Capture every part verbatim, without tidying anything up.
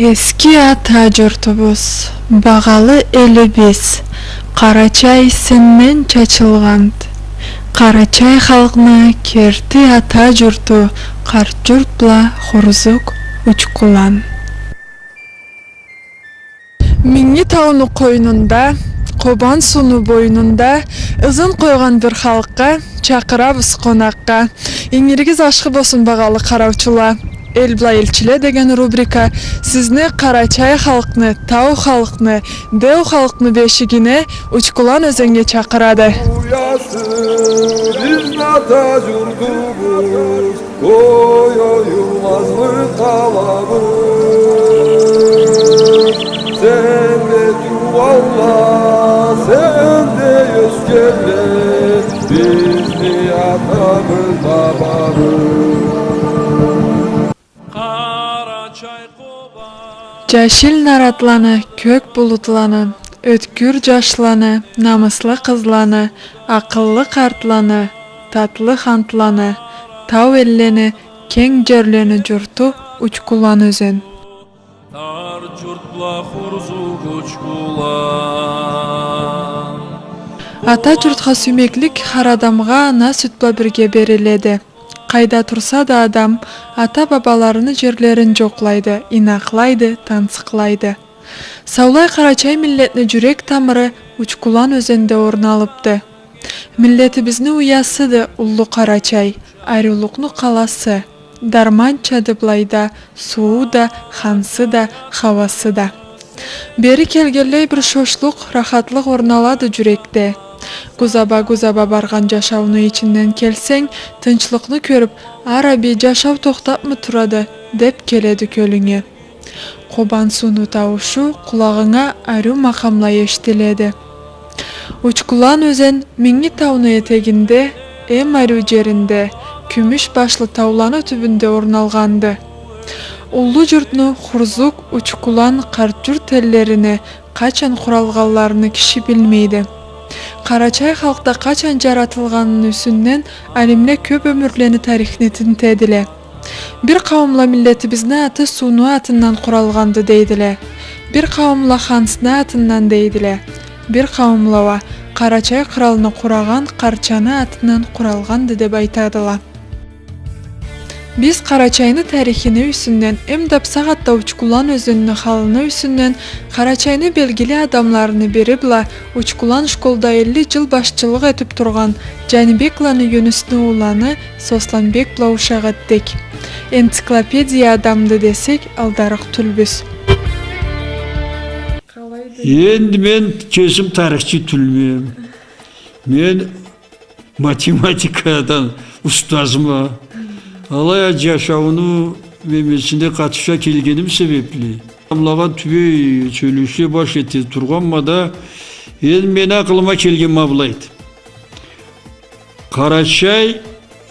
Эски ата джуртубуз, багъалы элибиз, Къарачай сенден чачылгъанд. Къарачай халкъны керти ата джурту, Къарт-Джурт бла Хурзук, Учкулан. Минги тауну къойнунда, Къобан сууну бойнунда ызын къойгъан бир халкъгъа чакъырабыз къонакъгъа. Ингиригиз ашхы болсун, багъалы къараучула. «Эл бла элчиле» деген рубрика сизни къарачай халкъны, тау халкъны, деу халкъны бешигине, Учкулан ёзеннге чакъырады. Уясы бизни ата джуртубуз, ой, оюлмазмы къалабыз? Сенде туугъанла, сенде ёсгенле, бизни атабыз, бабабыз. Джашил наратланы, кёк булутланы, ёткюр джашланы, намыслы къызланы, акъыллы къартланы, татлы хантланы, тау эллени, кенг джерлени джурту Учкулан ёзен. Тар джурт бла Хурзук, Учкулан. Ата джуртха сюймеклик хар адамгъа ана сют бла бирге бериледи. Къайда турса да адам, ата-бабаларыны джерлерин джокълайды, ийнакълайды, тансыкълайды. Саулай къарачай миллетни джюрек тамыры Учкулан ёзенде орналыбды. Миллетибизни уясыды Уллу Къарачай, ариулукъну къаласы. Дарманчады былайда сууу да, хансы да, хауасы да. Бери келгенлей бир шошлукъ, рахатлыкъ орналады джюрекде. Гузаба-гузаба баргъан джашауну ичинден келсенг, тынчлыкъны кёрюб, «Араби, джашау тохтабмы турады?» — деб келеди кёлюнге. Къобан сууну тауушу къулагъынга ариу макъамлай эшитиледи. Учкулан ёзен Минги тауну этегинде, эм ариу джеринде, кюмюш башлы тауланы тюбюнде орналгъанды. Уллу джуртну Хурзук, Учкулан, Къарт-Джурт эллерини къачан къуралгъанларыны киши билмейди. Къарачай халкъда къачан джаратылгъаныны юсюнден алимле кёб ёмюрлени тарихни тинтедиле. Бир къауумла миллетибизни аты сууну атындан къуралгъанды дейдиле. Бир къауумла хансны атындан дейдиле. Бир къауумла уа Къарачай къралны къурагъан Къарчаны атындан къуралгъанды деб айтадыла. Биз Къарачайны тарихини юсюнден, эм да бусагъатда Учкулан ёзенни халыны юсюнден, Къарачайны белгили адамларыны бири бла Учкулан школда элли джыл башчылыкъ этиб тургъан Джанибекланы Юнюсню уланы Сосланбек бла ушакъ этдик. Энциклопедия адамды десек, алдарыкъ тюлбюз. Энди мен кесим тарихчи тюлме. Мен математикадан устазма. Алай а джашауну немесине къатыша келгеним себебли, адамлагъа тюбей сёлеше баш эте тургъанма да, энди мени акъылыма келген ма былайды. Къарачай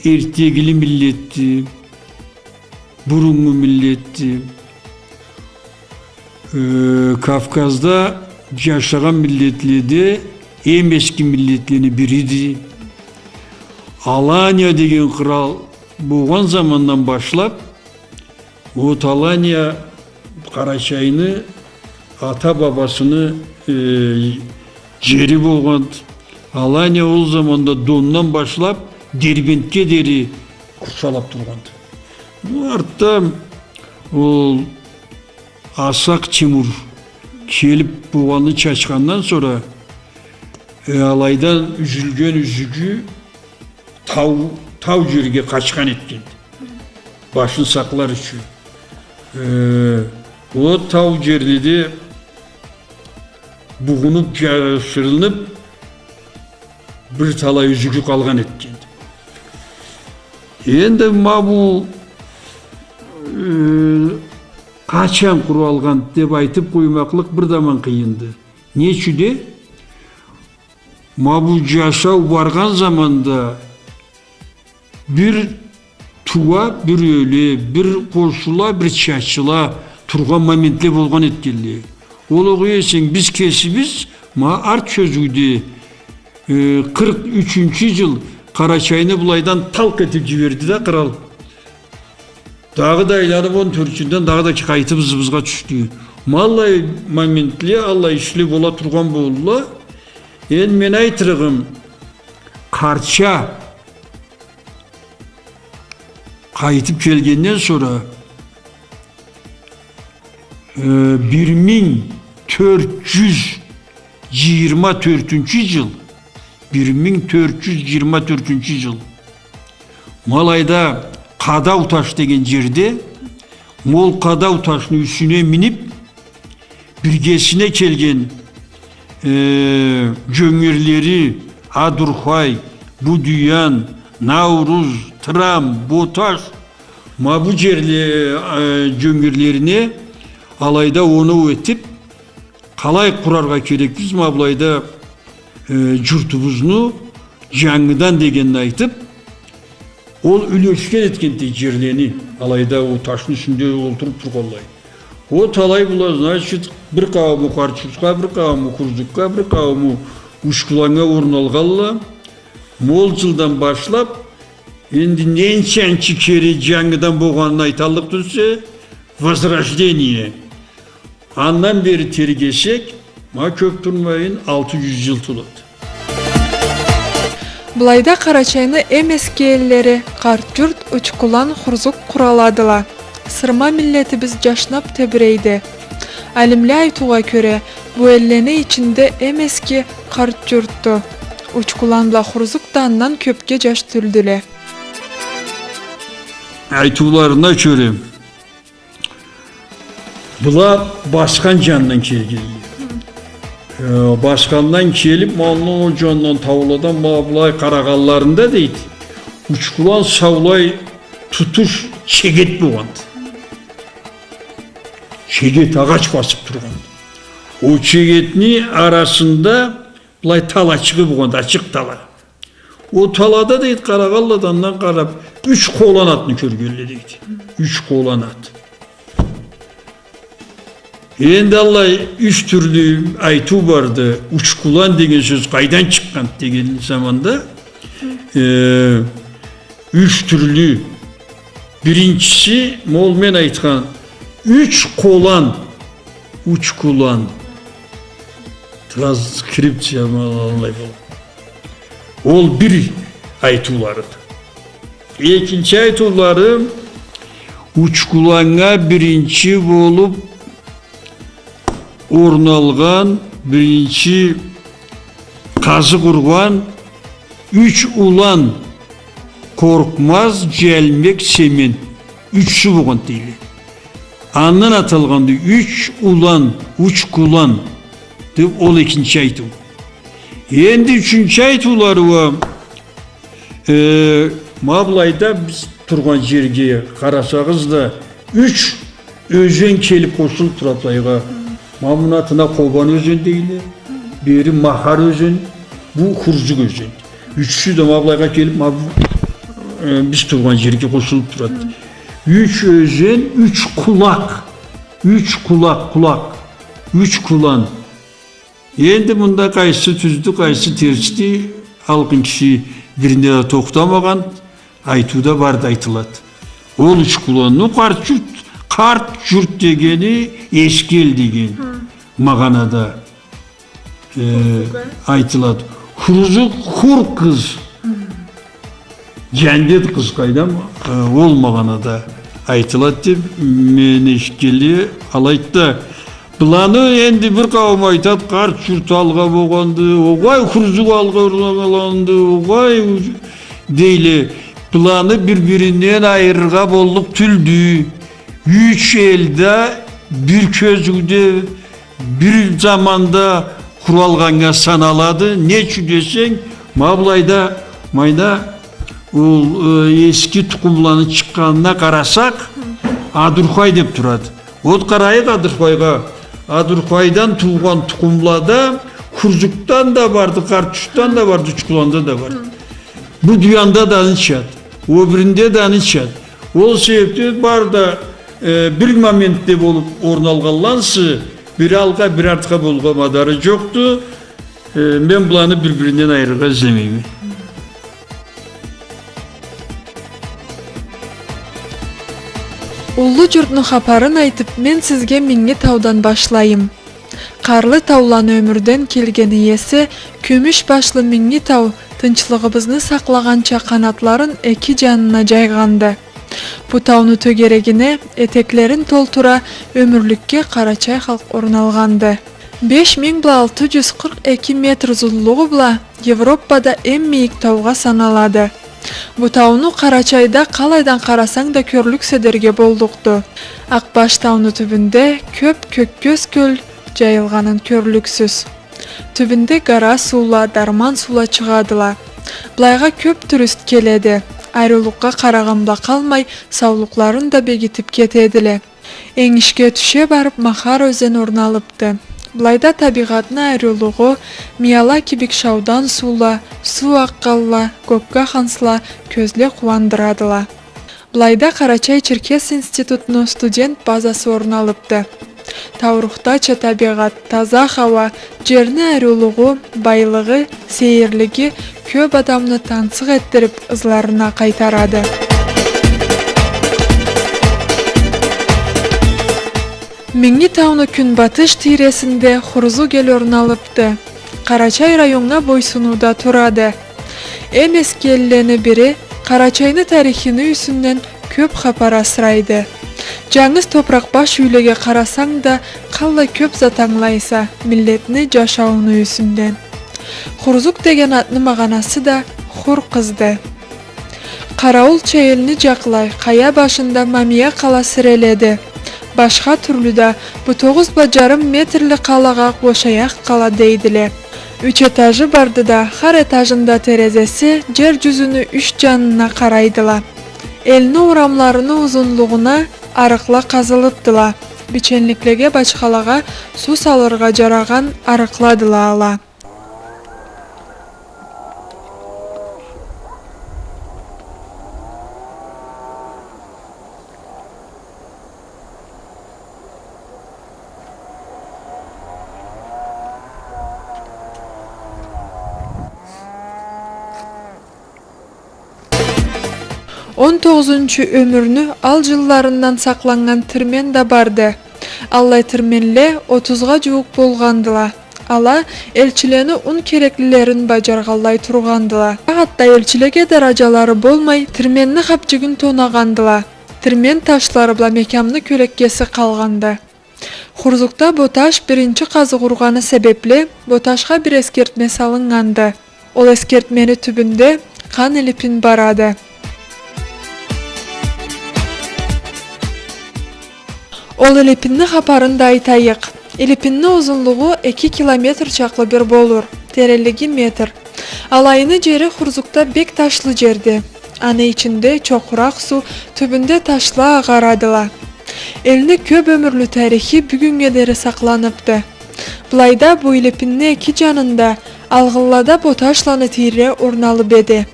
эртегили миллетди, буруннгу миллетди. Э, Кавказда джашагъан миллетледе эм эски миллетлени бириди. Алания деген кърал болгъан замандан башлаб, ол Алания Къарачайны ата-бабасыны, э, джери болгъанды. Алания ол заманда Дондан башлаб Дербентге дери къуршалаб тургъанды. Бу артда ол Асакъ Тимур келиб, бугъаны чачхандан сора, э, алайдан юзюлген юзюгю тау, тау джерге къачхан этгенди. Башын сакълар ючюн. Э, ол тау джерледе бугъунуб, джашырыныб, бир талай юзюгю къалгъан этгенди. Энди ма бу, э, къачан къуралгъан деб айтыб къоймакълыкъ бир да аман къыйынды. Не ючюн де, ма бу джашау баргъан заманда бир тууа, бир ёле, бир къошула, бир чачыла тургъан моментле болгъан этгенле. Ол огъай эсенг, биз кесибиз, ма арт чёзюуде, э, къыркъ ючюнчю джыл Къарачайны былайдан талкъ этиб джиберди да кърал. Дагъыда айланып, он тёртюнден дагъыда ки къайтып ызыбызгъа тюшдю. Ма аллай моментле, аллай ишле бола тургъан болдула. Энди мен айтырыгъым, Къарча къайтып келгенден сора, э, бир минг тёрт джюз джыйырма тёртюнчю джыл, бир минг тёрт джюз джыйырма тёртюнчю джыл, ма алайда Къадау таш деген джерде, ма ол Къадау ташны юсюне минип, биргесине келген, э, джёнгерлери Адурхай, Будуян, Науруз, Тырам, Боташ, ма бу джерле-, э, джёнгерлерине алайда оноу этип, къалай къураргъа керекбиз, ма былайда, э, джуртубузну джангыдан дегенни айтып, ол юлешген этгенди джерлени, алайда ол ташны юсюнде олтуруп тургъанлай. Ол талай была, значит, бир къаууму Къарт-Джуртха, бир къаууму Хурзукга, бир къаууму Учкуланнга орун алгъанла. Ма ол джылдан башлап, энди ненчанчы кере джангыдан болгъанын айталлыкъ тюлсе, возрождение. Андан бери тергесек, ма кёп турмайын, алты джюз джыл толады. Былайда Къарачайны эм эски эллери Къарт-Джурт, Учкулан, Хурзук къураладыла. Сырма миллетибиз джашнап тебирейди. Алимле айтыугъа кёре, бу эллени ичинде эм эски Къарт-Джуртду. Учкулан бла Хурзук да андан кёпге джаш тюлдюле. Айтыуларына кёре, была Басхан джанындан келгенле. Э, Басхандан келип, ма андан ол джандан тауладан ма былай къарагъанларында, дейди, Учкулан саулай тутуш чегет болгъанды. Чегет, агъач басып тургъан. Ол чегетни арасында былай талачыгъы болгъанды, ачыкъ тала. Ол талада, дейди, къарагъанла да андан къарап, юч къолан атны кёргенле, дейди. Юч къолан ат. Энди аллай юч тюрлю айтыу барды. Учкулан деген сёз къайдан чыкъгъан деген заманда, э, юч тюрлю. Биринчиси, ма ол мен айтхан, юч къолан, Учкулан. Транскрипция ма аллай бол. Ол бир айтыуларыды. Экинчи айтыулары, Учкуланнга биринчи болуп орун алгъан, биринчи къазыкъ ургъан юч улан: Къоркъмаз, Джалмек, Семен. Ючюсю болгъан, дейле. Андан аталгъанды юч улан, Учкулан деп, ол экинчи айтыу. Энди ючюнчю айтыулары уа, э, ма былайда биз тургъан джерге къарасагъыз да, юч ёзен келип къошулуп турады былайгъа. Ма муну атына Къобан ёзен дейле, бери Махар ёзен, бу Хурзук ёзен. Ючюсю да ма былайгъа келип, ма бу, э, биз тургъан джерге къошулуп турады. Юч ёзен, юч къулакъ, юч къулакъ, къулакъ, Учкулан. Энди мында къайсы тюздю, къайсы терсди, халкъны киши биринде да тохтамагъан, айтыуда барды, айтылады. Ол Учкуланны Къарт-Джурт, Къарт-Джурт дегени эски эл деген магъанада, э, айтылады. Хурзук хур къыз. Джандет къыз къайдам, э, ол магъанада айтылады деп мен эшитгенлей. Алайды да, быланы энди бир къауум айтады, Къарт-Джурт алгъа болгъанды, огъай, Хурзук алгъа орун алгъанды, огъай, дейле. Быланы бир-биринден айырыргъа боллукъ тюлдю. Юч эл да бир кёзюуде бир заманда къуралгъаннга саналады. Не ючюн десенг, ма былайда, майда, ол, э, эски тукъумланы чыкъгъанына къарасакъ, Адурхай деп турады. Вот къарайыкъ Адурхайгъа. Адурхайдан туугъан тукъумлада Хурзукдан да барды, Къарт-Джуртдан да барды, Учкуланда да барды. Будуянда да анычады. Ол биринде да анычады. Ол себепден бары да, э, бир моментде болуп орун алгъанла ансы, бири алгъа, бири артха болургъа мадары джокъду. Э, мен буланы бир-биринден айырыргъа излемейме. Уллу джуртну хапарын айтып, мен сизге Минги таудан башлайым. Къарлы тауланы ёмюрден келген иеси, кюмюш башлы Минги тау тынчлыгъыбызны сакълагъанча къанатларын эки джанына джайгъанды. Бу тауну тёгерегине, этеклерин толтура, ёмюрлюкге къарачай халкъ орналгъанды. Беш минг бла алты джюз къыркъ эки метр узунлугъу бла Европада эм мийик таугъа саналады. Бу тауну Къарачайда къалайдан къарасанг да кёрлюксе дерге боллукъду. Акъбаш тауну тюбюнде кёп кёккёз кёл джайылгъанын кёрлюксюз. Тюбюнде гара суула, дарман суула чыгъадыла. Былайгъа кёп турист келеди. Ариулукъгъа къарагъан бла къалмай, саулукъларын да бегитип кетедиле. Энгишге тюше барып, Махар ёзен орналыпды. Былайда табигъатны ариулугъу, мияла кибик шаудан суула, суу акъгъанла, гокка хансла кёзле къууандырадыла. Былайда Къарачай-Черкес институтну студент базасы орналыпды. Таурухтача табигъат, таза хауа, джерни ариулугъу, байлыгъы, сейирлиги кёп адамны тансыкъ этдирип, ызларына къайтарады. Минги тауну кюнбатыш тийресинде Хурзук эл орналыпды. Къарачай районнга бойсунууда турады. Эм эски эллени бири Къарачайны тарихини юсюнден кёп хапар асырайды. Джангыз топуракъбаш юйлеге къарасанг да, къаллай кёп зат ангылайса миллетни джашауну юсюнден. Хурзук деген атны магъанасы да хур къызды. Къараулча элни джакълай, къая башында мамия къала сиреледи. Башха тюрлю да, бу тогъуз бла джарым метрли къалагъа бошаяхъ къала дейдиле. Юч этажы барды да, хар этажында терезеси джер джюзюню юч джанына къарайдыла. Элни орамларыны узунлугъуна арыкъла къазылыпдыла. Биченликлеге, бачхалагъа суу салыргъа джарагъан арыкъладыла ала. Он тогъузунчу ёмюрню ал джылларындан сакъланнган тирмен да барды. Аллай тирменле отузгъа джууукъ болгъандыла. Ала элчилени ун кереклилерин баджаргъанлай тургъандыла. Сагъатда элчилеге дараджалары болмай, тирменни хапчигин тонагъандыла. Тирмен ташлары бла мекямны кёлеккеси къалгъанды. Хурзукда Боташ биринчи къазыкъ ургъаны себепли, Боташха бир эсгертме салыннганды. Ол эсгертмени тюбюнде къан илипин барады. Ол илипинни хапарын да айтайыкъ. Илипинни узунлугъу эки километр чакълы бир болур, теренлиги метр. Алайыны джери Хурзукда бек ташлы джерди. Аны ичинде чокъуракъ суу, тюбюнде ташла агъарадыла. Элни кёп ёмюрлю тарихи бюгюннге дери сакъланыпды. Былайда бу илипинни эки джанында алгъынлада Боташланы тийре орналып эди.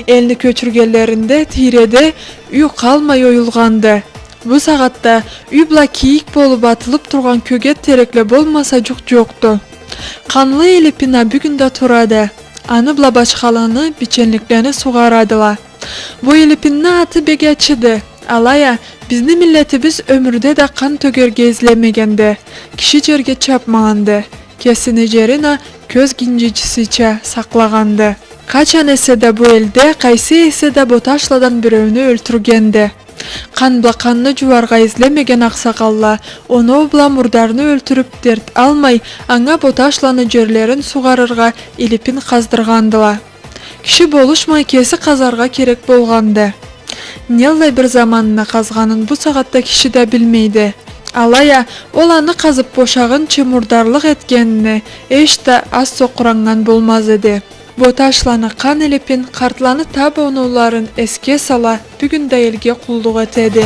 Элни кёчюргенлеринде тийреде юй къалмай оюлгъанды. Бу сагъатда юй бла кийик болуп атылып тургъан кёгет терекле болмаса джукъ джокъду. Къанлы илипин а бюгюн да турады. Аны бла бачхаланы, биченликлени сугъарадыла. Бу илипинни аты бек ачыды. Алай а, бизни миллетибиз ёмюрде да къан тёгерге излемегенди, киши джерге чапмагъанды, кесини джерин а кёз гинджичисича сакълагъанды. Къачан эсе да бу элде къайсы эсе да Боташладан биреуню ёлтюргенди. Къан бла къанны джууаргъа излемеген акъсакъалла оноу бла мурдарны ёлтюрюп, дерт алмай, анга Боташланы джерлерин сугъарыргъа илипин къаздыргъандыла. Киши болушмай, кеси къазаргъа керек болгъанды. Неллай бир заманына къазгъанын бу сагъатда киши да билмейди. Алай а, ол аны къазып бошагъынчы мурдарлыкъ этгенине эш да аз сокъураннган болмаз эди. Боташланы къан илипин, къартланы таб оноуларын эсге сала, бюгюн да элге къуллукъ этеди.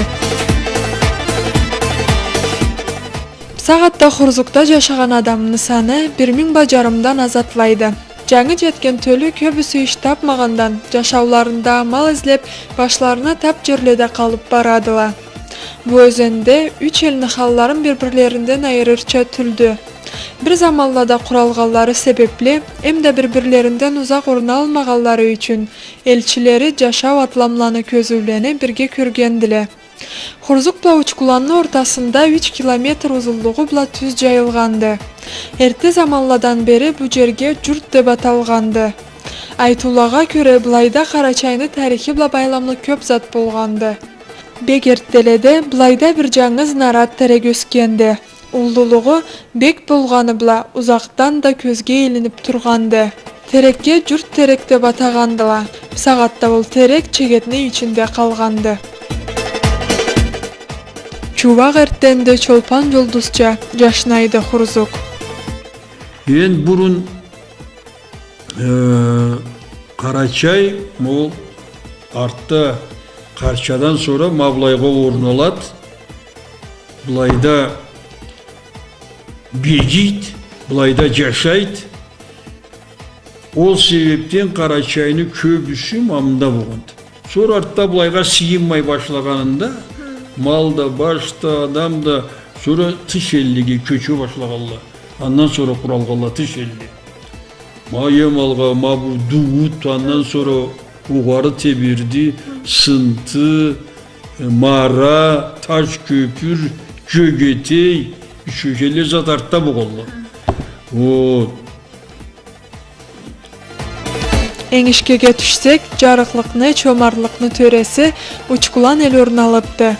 Сагъатда Хурзукда джашагъан адамны саны бир минг бла джарымдан аз атлайды. Джангы джетген тёлю кёбюсю иш табмагъандан, джашауларында амал излеп, башларына таб джерледе къалып барадыла. Бу ёзенде юч элни халларын бир-бирлеринден айырырча тюлдю. Бир заманлада къуралгъанлары себепли, эмда бир-бирлеринден узакъ орналмагъанлары ючюн, элчилери джашау атламланы кёзюулени бирге кёргендиле. Хурзук бла Учкуланны ортасында юч километр узунлугъу бла тюз джайылгъанды. Эрте заманладан бери бу джерге джурт деб аталгъанды. Айтыулагъа кёре, былайда Къарачайны тарихи бла байламлы кёб зат болгъанды. Бек эртделеде былайда бир джангыз нарат терек ёсгенди. Уллулугъу бек болгъаны бла, узакъдан да кёзге илиниб тургъанды. Терекге джурт терек деб атагъандыла. Бусагъатда ол терек чегетни ичинде къалгъанды. Чууакъ эртденде чолпан джулдузча джашнайды Хурзук. Эм бурун Э, Къарачай, ол артда Къарчадан сора ма былайгъа орун алад, былайда бегийд, былайда джашайд. Ол себебден Къарачайны кёбюсю ма мында болгъанд. Сора артда былайгъа сыйынмай башлагъанында, мал да, баш да, адам да, сора тыш эллеге кёче башлагъанла. Андан сора къуралгъанла тыш элле. Ма Ямалгъа, ма бу Дуут, андан сора Огъары Теберди, Сынты, э, Мара, Таш Кёпюр, Кёгетей, ючюнчю элле зат артда болгъанла. Вот. Энгишгеге тюшсек, джарыкълыкъны, чомартлыкъны тёреси Учкулан эл орун алыбды.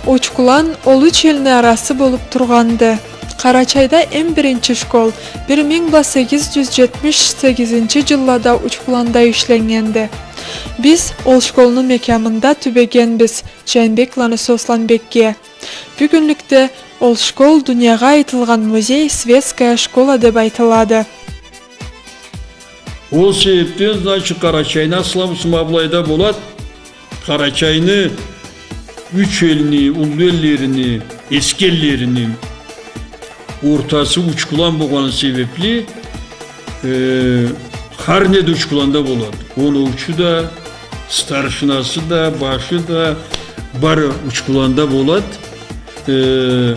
Учкулан ол юч элни арасы болуб тургъанды. Къарачайда эм биринчи школ бир минг бла сегиз джюз джетмиш сегизинчи джыллада Учкуланда ишленнгенди. Биз ол школну мекямында тюбегенбиз Джанибекланы Сосланбекге. Бюгюнлюкде ол школ дуниягъа айтылгъан музей, светская школа деб айтылады. Ол себебден, значит, Къарачайны асламысы ма былайда болад. Къарачайны юч элни, уллу эллерини, эски эллерини ортасы Учкулан болгъаны себебли, э, хар не да Учкуланда болад. Оноучу да, старшинасы да, башы да бары Учкуланда болад. Э,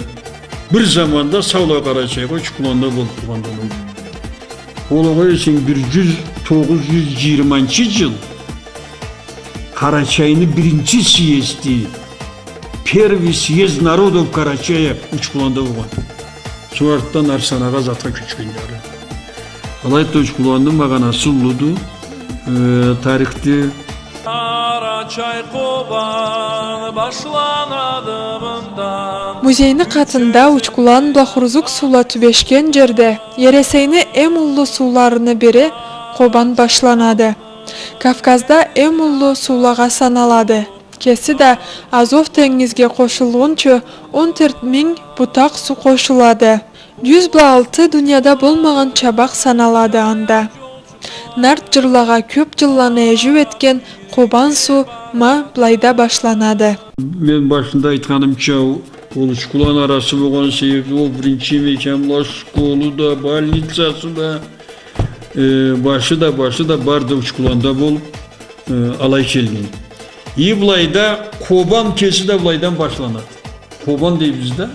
бир заманда саулай Къарачайгъа Учкуланда болуб тургъанды ол. Ол огъай эсенг, бир джюз, тогъуз джюз джыйырманчы джыл Къарачайны биринчи съезди, первый съезд народов Карачая Учкуланда болгъан. Сора артдан Арсанагъа, затха кёчгенле. Алайды да, Учкуланны магъанасы уллуду, э, тарихде. Къарачай, Къобан башланады мындан. Музейни къатында Учкулан бла Хурзук суула тюбешген джерде Ересейни эм уллу сууларыны бири Къобан башланады. Кавказда эм уллу суулагъа саналады. Кеси да Азов тенгизге къошулгъунчу он тёрт минг бутакъ суу къошулады. Джюз бла алты дунияда болмагъан чабакъ саналады анда. Нарт джырлагъа кёб джылланы эжиу этген Къобан суу ма былайда башланады. Мен башында айтханымча, ол Учкулан арасы болгъан себебли, ол биринчи мекямла, школу да, больницасы да, э, башы да, башы да бары да Учкуланда болуб, э, алай келген. И былайда Къобан кеси да былайдан башланады. Къобан дейбиз да.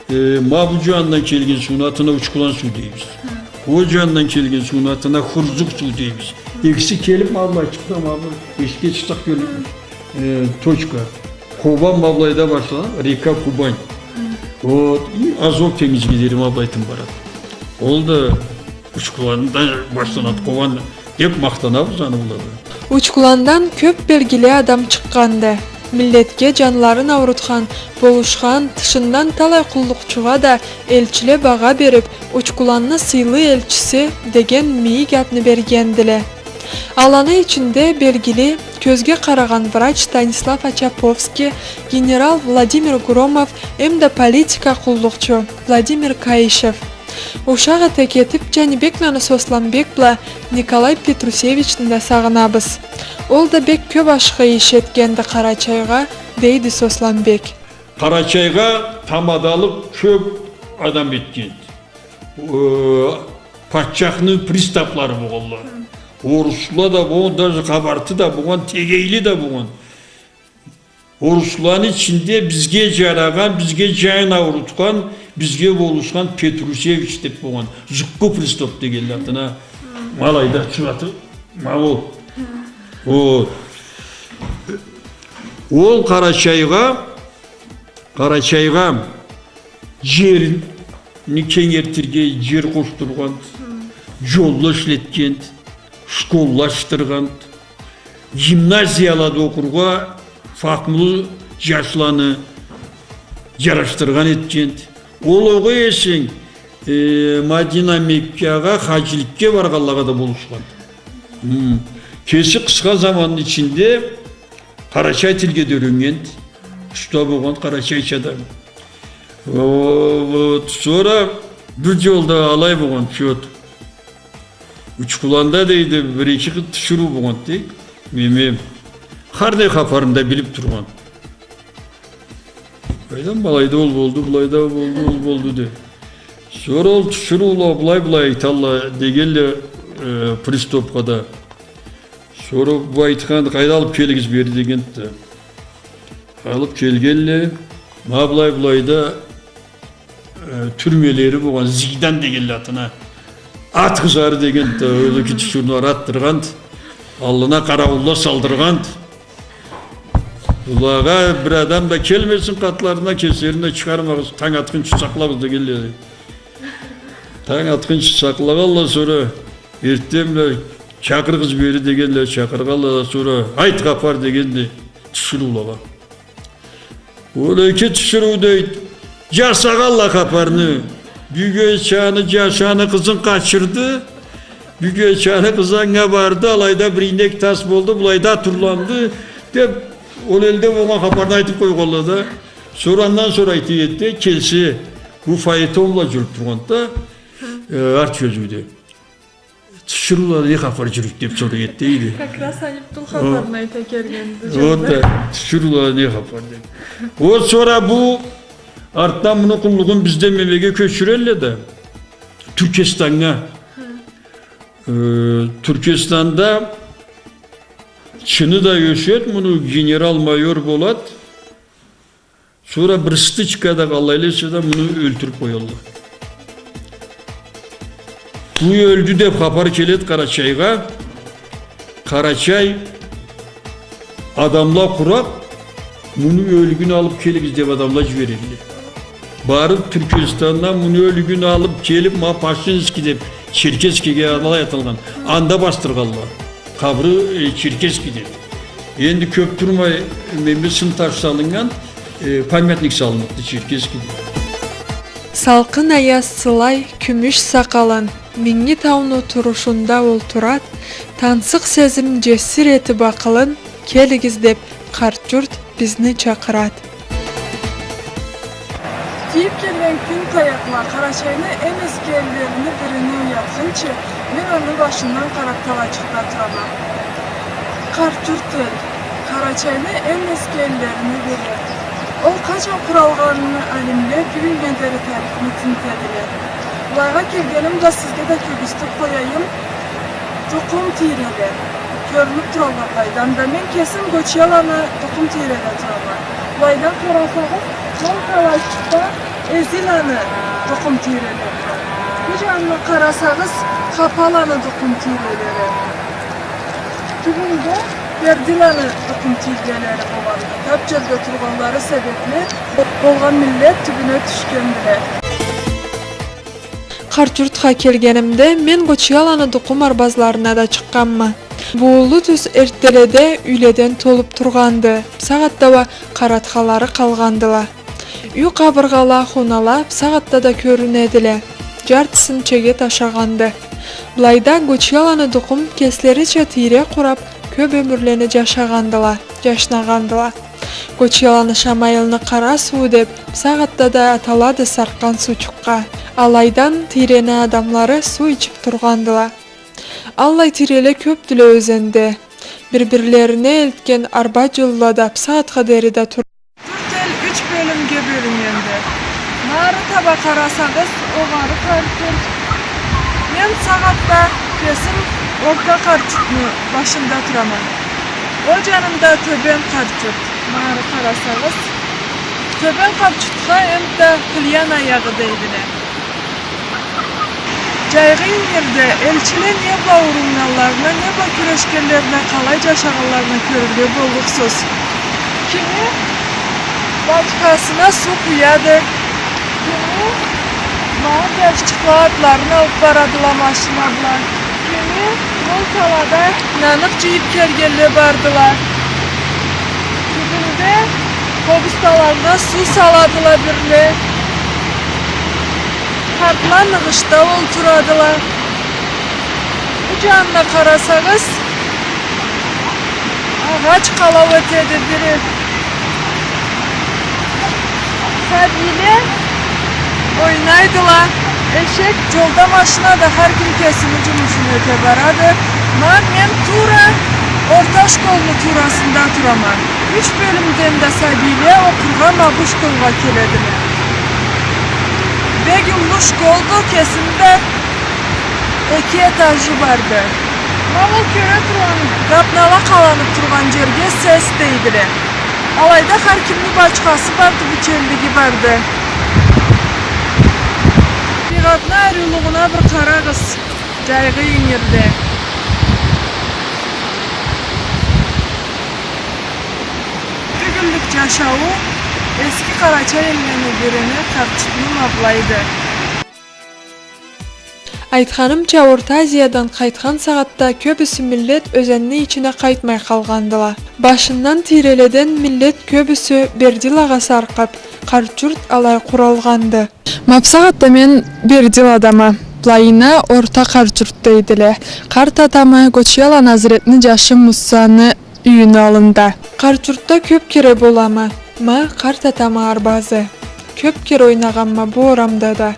Э, ма бу джанындан келген сууну атына Учкулан суу дейбиз. Ол джанындан келген сууну атына Хурзук суу дейбиз. Экиси келиб, ма былай чыкъса, ма бу эшикге чыкъсакъ кёрлюкмюш. Э, точка. Къобан ма былайда башланады, река Кубань. Вот, и Азов тенгизге дери ма былайтын барады. Ол да Учкуландан башланады, Къобан деб махтанабыз аны былайда. Учкуландан кёб белгили адам чыкъгъанды. Миллетге джанларын аурутхан, болушхан, тышындан талай къуллукъчугъа да элчиле багъа бериб, Учкуланны сыйлы элчиси деген мийик атны бергендиле. Аланы ичинде белгили кёзге къарагъан врач Станислав Очаповский, генерал Владимир Громов эмда политика къуллукъчу Владимир Каишев. Ушакъ эте кетиб, Джанибекланы Сосланбек бла Николай Петрусевични да сагъынабыз. Ол да бек кёб ашхы иш этгенди Къарачайгъа, дейди Сосланбек. Къарачайгъа тамадалыкъ кёб адам этгенди. Э, патчахны приставлары болгъанла. Орусла да болгъан, даже къабарты да болгъан, тегейли да болгъан. Орусланы ичинде бизге джарагъан, бизге джанын аурутхан, бизге болушхан Петрусевич деб болгъан. Джукъу пристав дегенле атына. Ма былайда сураты, ма ол. О. Ол Къарачайгъа, Къарачайгъа джерни кенгертирге джер къошдургъанд, джолла ишлетгенд, школла ачдыргъанд, гимназиялада окъургъа фахмулу джашланы джарашдыргъан этгенд. Ол огъай эсенг, э, Мадина, Меккагъа хаджиликге баргъанлагъа да болушхан. Хм. Кеси къысха заманны ичинде къарачай тилге да юреннгенд, уста болгъан къарачайча да. О, вот, сора бир джолда алай болгъан, чот. Учкуланда, дейди, бир-эки къыз тиширыу болгъанд, дейди. Мени хар не хапарымы да билиб тургъан. Къайдам, былайда ол болду, былайда ол болду, ол болду, деб. Сора ол тиширыула былай-былай айталла дегенле, э, приступха да. Сора бу айтхан, къайда, алыб келигиз бери дегенд да. Алыб келгенле, ма былай-былайда, э, тюрмелери болгъан, Зидан дегенле атына. Атыгъыз ары дегенд да, ол эки тиширыуну ары атдыргъанд, аллына къарауулла салдыргъанд. Былагъа бир адам да келмесин къатларына, кеслерин да чыгъармагъыз, танг атхынчы сакълагъыз дегенле. Танг атхынчы сакълагъалла, сора эртденбла чакъырыгъыз бери дегенле, чакъыргъалла да, сора айт хапар дегенди тиширыулагъа. Ол эки тиширыу, дейди, джасагъалла хапарны. Бюгечаны джашаны къызын къачырды. Бюгечаны къызы анга барды, алайда бир ийнек тас болду, былайда турланды, деб, ол элде болгъан хапарны айтыб къойгъалла да. Сора андан сора айтыб этди, келсе, бу фаэтон бла джюрюб тургъанд да, э, арт джёзюуде. Тиширыула не хапар джюрюйдю деб сорай эди, дейди. Как раз аны бу хапарны айта келгенди. Вот да, тиширыула не хапар деб. Вот сора бу артдан муну къуллугъун бизден мемеге кёчюрелле да, Тюркестаннга. Э, Тюркестанда чыны да ёшед, муну генерал-майор болад. Сора бир стычкада къалай эсе да муну ёлтюрюб къоялла. Бу ёлдю деб хапар келед Къарачайгъа. Къарачай адамла къураб, муну ёлюгюн алыб келигиз деб адамла джиберелле. Барыб Тюркестандан муну ёлюгюн алыб келиб, ма Пашинский деб, Черкесскеге алай аталгъан. Анда басдыргъалла. Къабры, э, Черкесскеде. Энди кёб турмай, ме-, ме-, сынташ салыннган, э, памятник салынныкъды Черкесскеде. Салкъын аяз сылай кюмюш сакъалын, Минги тауну турушунда олтурад, тансыкъ сезим джесир этиб акъылын, келигиз деб, Къарт-Джурт бизни чакъырад. Тийиб келген кюн таякъла Къарачайны эм эски эллерини бирине уятхынчы, мен аны башындан къараб талайчыкъда турама. Къарт-Джурт эл, Къарачайны эм эски эллерини бири. Ол къачан къуралгъанын алимле бюгюннге дери тарихни тинтедиле. Былайгъа келгеним да сизге да кёргюзтюб къояйым. Тукъум тийреле. Кёрюнюб туралла былайдан да. Мен кесим Гочияланы тукъум тийреле турама. Былайдан къарасагъыз, ол талайчыкъда Эзиланы тукъум тийрелери. Бу джанына къарасагъыз, Хапаланы тукъум тийрелери. Тюбюнде Бердиланы тукъум тийрелери болгъанды. Таб джерде тургъанлары себебли болгъан миллет тюбюне тюшгендиле. Къарт-Джуртха келгенимде, мен Гочияланы тукъум арбазларына да чыкъгъанма. Бу уллу тюз эртделеде юйледен толуб тургъанды. Бусагъатда уа къаратхалары къалгъандыла. Юй къабыргъала, хонала бусагъатда да кёрюнедиле. Джартысын чегет ашагъанды. Былайда Гочияланы тукъум кеслерича тийре къураб, кёб ёмюрлени джашагъандыла, джашнагъандыла. Гочияланы Шамайылны Къара сууу деб бусагъатда да аталады Саркъан суучукъгъа. Алайдан тийрени адамлары суу ичиб тургъандыла. Аллай тийреле кёбдюле ёзенде. Бир-бирлерине элтген арба джолла да бусагъатха дери да тур. Джурт эл юч бёлюмге бёлюннгенди. Нары таба къарасагъыз, огъары Къарт-Джурт. Мен бусагъатда кесим орта Къарт-Джуртну башында турама. Ол джанымда Тёбен Къарт-Джурт. Нары къарасагъыз, Тёбен Къарт-Джуртха энтда Къылыян аягъы дейдиле. Джайгъы ингирде элчиле не бла уруннганларына, не бла кюрешгенлерине, къалай джашагъанларына кёрюрге боллукъсуз. Кими бачхасына суу къуяды, кими ма джашчыкъла атларын алыб барадыла машина бла, кими ол талада наны джыйыб келгенле бардыла. Тюбюнде къобусталарына суу саладыла бирле. Къартла ныгъышда олтурадыла. Бу джанына къарасагъыз, агъач къалау этеди бири. Сабийле ойнайдыла. Эшек, джолда машина да, хар ким кесини джумушун эте барады. Ма мен туура орта школну туурасында турама. Юч бёлюмден да сабийле окъургъа ма бу школгъа келедиле. Бек уллу школду, кесини да эки этажы барды. Ма ол кёре тургъан гапнала къаланыб тургъан джерге СЭС дейдиле. Алайда хар кимни бачхасы барды, бичеллиги барды. Табигъатны ариулугъуна бир къарагъыз, джайгъы ингирде. Тюгюллюк джашауу эски къарачай эллени бирини, Къарчуртну, ма былайды. Айтханымча, Орта Азиядан къайтхан сагъатда кёбюсю миллет ёзенни ичине къайтмай къалгъандыла. Башындан тийреледен миллет кёбюсю Бердилагъа саркъаб, Къарчурт алай къуралгъанды. Ма бусагъатда мен Бердиладама, былайына Орта Къарчурт дейдиле. Къарт атамы, Гочуяланы Азретни джашы Муссаны юйюню аллында. Къарчуртда кёб кере болама, ма къарт атамы арбазы. Кёб кере ойнагъанма бу орамда да.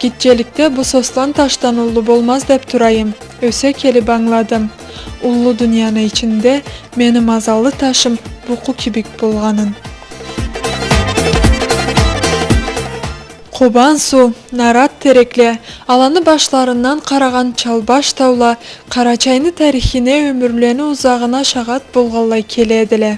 Гитчеликде бу сослан ташдан уллу болмаз деб турайым, ёсе келиб ангыладым. Уллу дунияны ичинде мени мазаллы ташым букъу кибик болгъанын. Къобан суу, нарат терекле, аланы башларындан къарагъан чалбаш таула Къарачайны тарихине, ёмюрлени узагъына шагъат болгъанлай келедиле.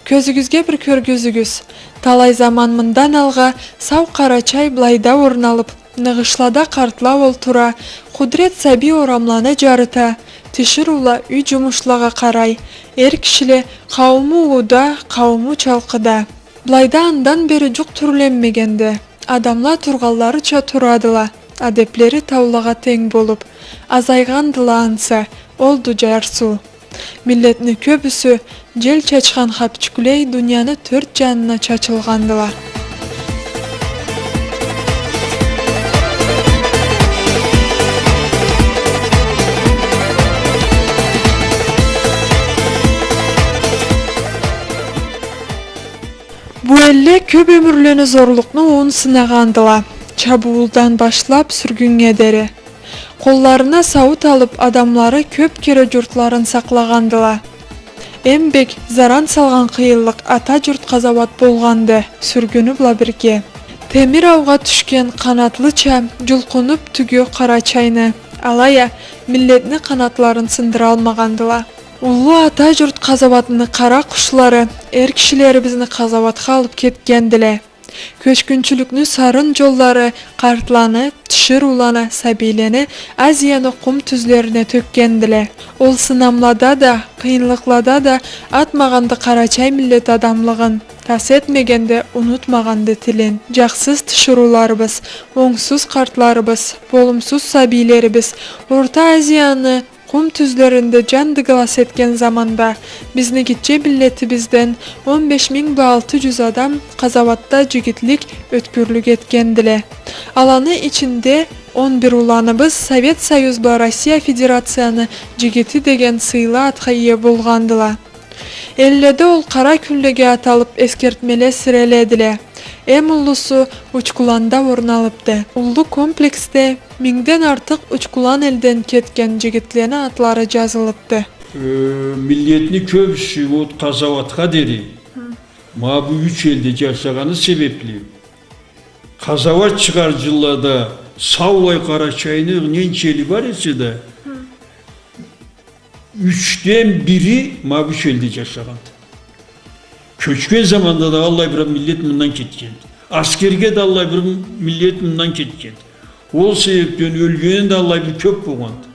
Кёзюгюзге бир кёргюзюгюз. Талай заман мындан алгъа сау Къарачай былайда орун алыб, ныгъышлада къартла олтура, Къудрет сабий орамланы джарыта, тиширыула юй джумушлагъа къарай, эр кишиле къаууму ууда, къаууму чалкъыда. Былайда андан бери джукъ тюрленмегенди. Адамла тургъанларыча турадыла, адеблери таулагъа тенг болуб, азайгъандыла ансы, олду джарсыу. Миллетни кёбюсю, джел чачхан хапчюклей, дунияны тёрт джанына чачылгъандыла. Бу элле кёб ёмюрлени зорлукъну уун сынагъандыла, чабыуулдан башлаб сюргюннге дери. Къолларына сауут алыб, адамлары кёб кере джуртларын сакълагъандыла. Эм бек заран салгъан къыйынлыкъ Ата джурт къазауат болгъанды, сюргюню бла бирге. Темир аугъа тюшген къанатлыча джулкъунуб тюгю Къарачайны, алай а миллетни къанатларын сындыралмагъандыла. Уллу Ата джурт къазауатны къара къушлары эр кишилерибизни къазауатха алыб кетгендиле. Кёчгюнчюлюкню сарын джоллары къартланы, тиширыуланы, сабийлени Азияны къум тюзлерине тёкгендиле. Ол сынамлада да, къыйынлыкълада да атмагъанды къарачай миллет адамлыгъын, тас этмегенди, унутмагъанды тилин. Джахсыз тиширыуларыбыз, онгсуз къартларыбыз, болумсуз сабийлерибиз Орта Азияны къум тюзлеринде джан дыгъылас этген заманда бизни гитче миллетибизден он беш минг бла алты джюз адам къазауатда джигитлик, ёткюрлюк этгендиле. Аланы ичинде он бир уланыбыз Совет Союз бла Россия Федерацияны джигити деген сыйлы атха ие болгъандыла. Элледе ол къара кюнлеге аталыб эсгертмеле сиреледиле. Эм уллусу Учкуланда орун алыбды. Уллу комплексде мингден артыкъ Учкулан элден кетген джигитлени атлары джазылыбды. Э, миллетни кёбюсю вот къазауатха дери, ма бу юч элде джашагъаны себебли, къазауат чыгъар джыллада саулай Къарачайны ненча эли бар эсе да, ючден бири ма бу юч элде джашагъанды. Кёчген заманда да аллай бир миллет мындан кетгенди. Аскерге да аллай бир миллет мындан кетгенди. Ол себебден ёлгени да аллай бир кёб болгъанды.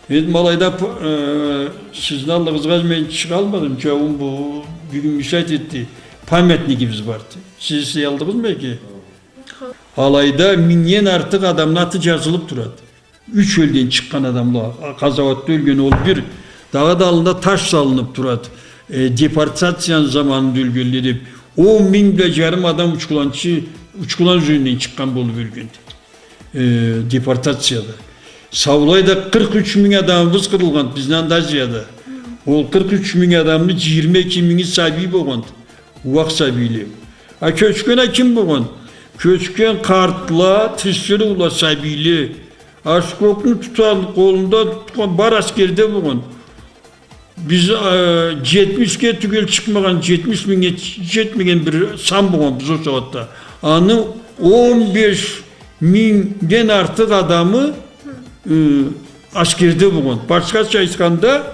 Энди ма алайда, э, сизни аллыгъызгъа мен чыгъалмадым, джауум бу бюгюн мешать этди. памятнигибиз барды. Сиз эслей алдыгъызмы эки? Алайда мингден артыкъ адамны аты джазылыб турады. Юч элден чыкъгъан адамла, къазауатда ёлген ол бир. Дагъыда аллында таш салыныб турады. Э, депортацияны заманында ёлгенле деб, он минг бла джарым адам Учкуланчы, Учкулан ёзенинде чыкъгъан болуб ёлгенди. Э, депортацияда. Саулайда къыркъ юч минг адамыбыз къырылгъанды бизни Андазияда. Ол къыркъ юч минг адамны джыйырма эки минги сабий болгъанды. Ууакъ сабийле. А кёчген а ким болгъан? Кёчген къартла, тиширыула, сабийле. Ашкокну тутхан, къолунда тутхан, бары аскерде болгъан. Биз, э, джетмишге тюгел чыкъмагъан, джетмиш мингнге ч-, джетмеген бир сан болгъанбыз ол сагъатда. Аны он беш мингден артыкъ адамы, э, аскерде болгъан. Башхача айтханда,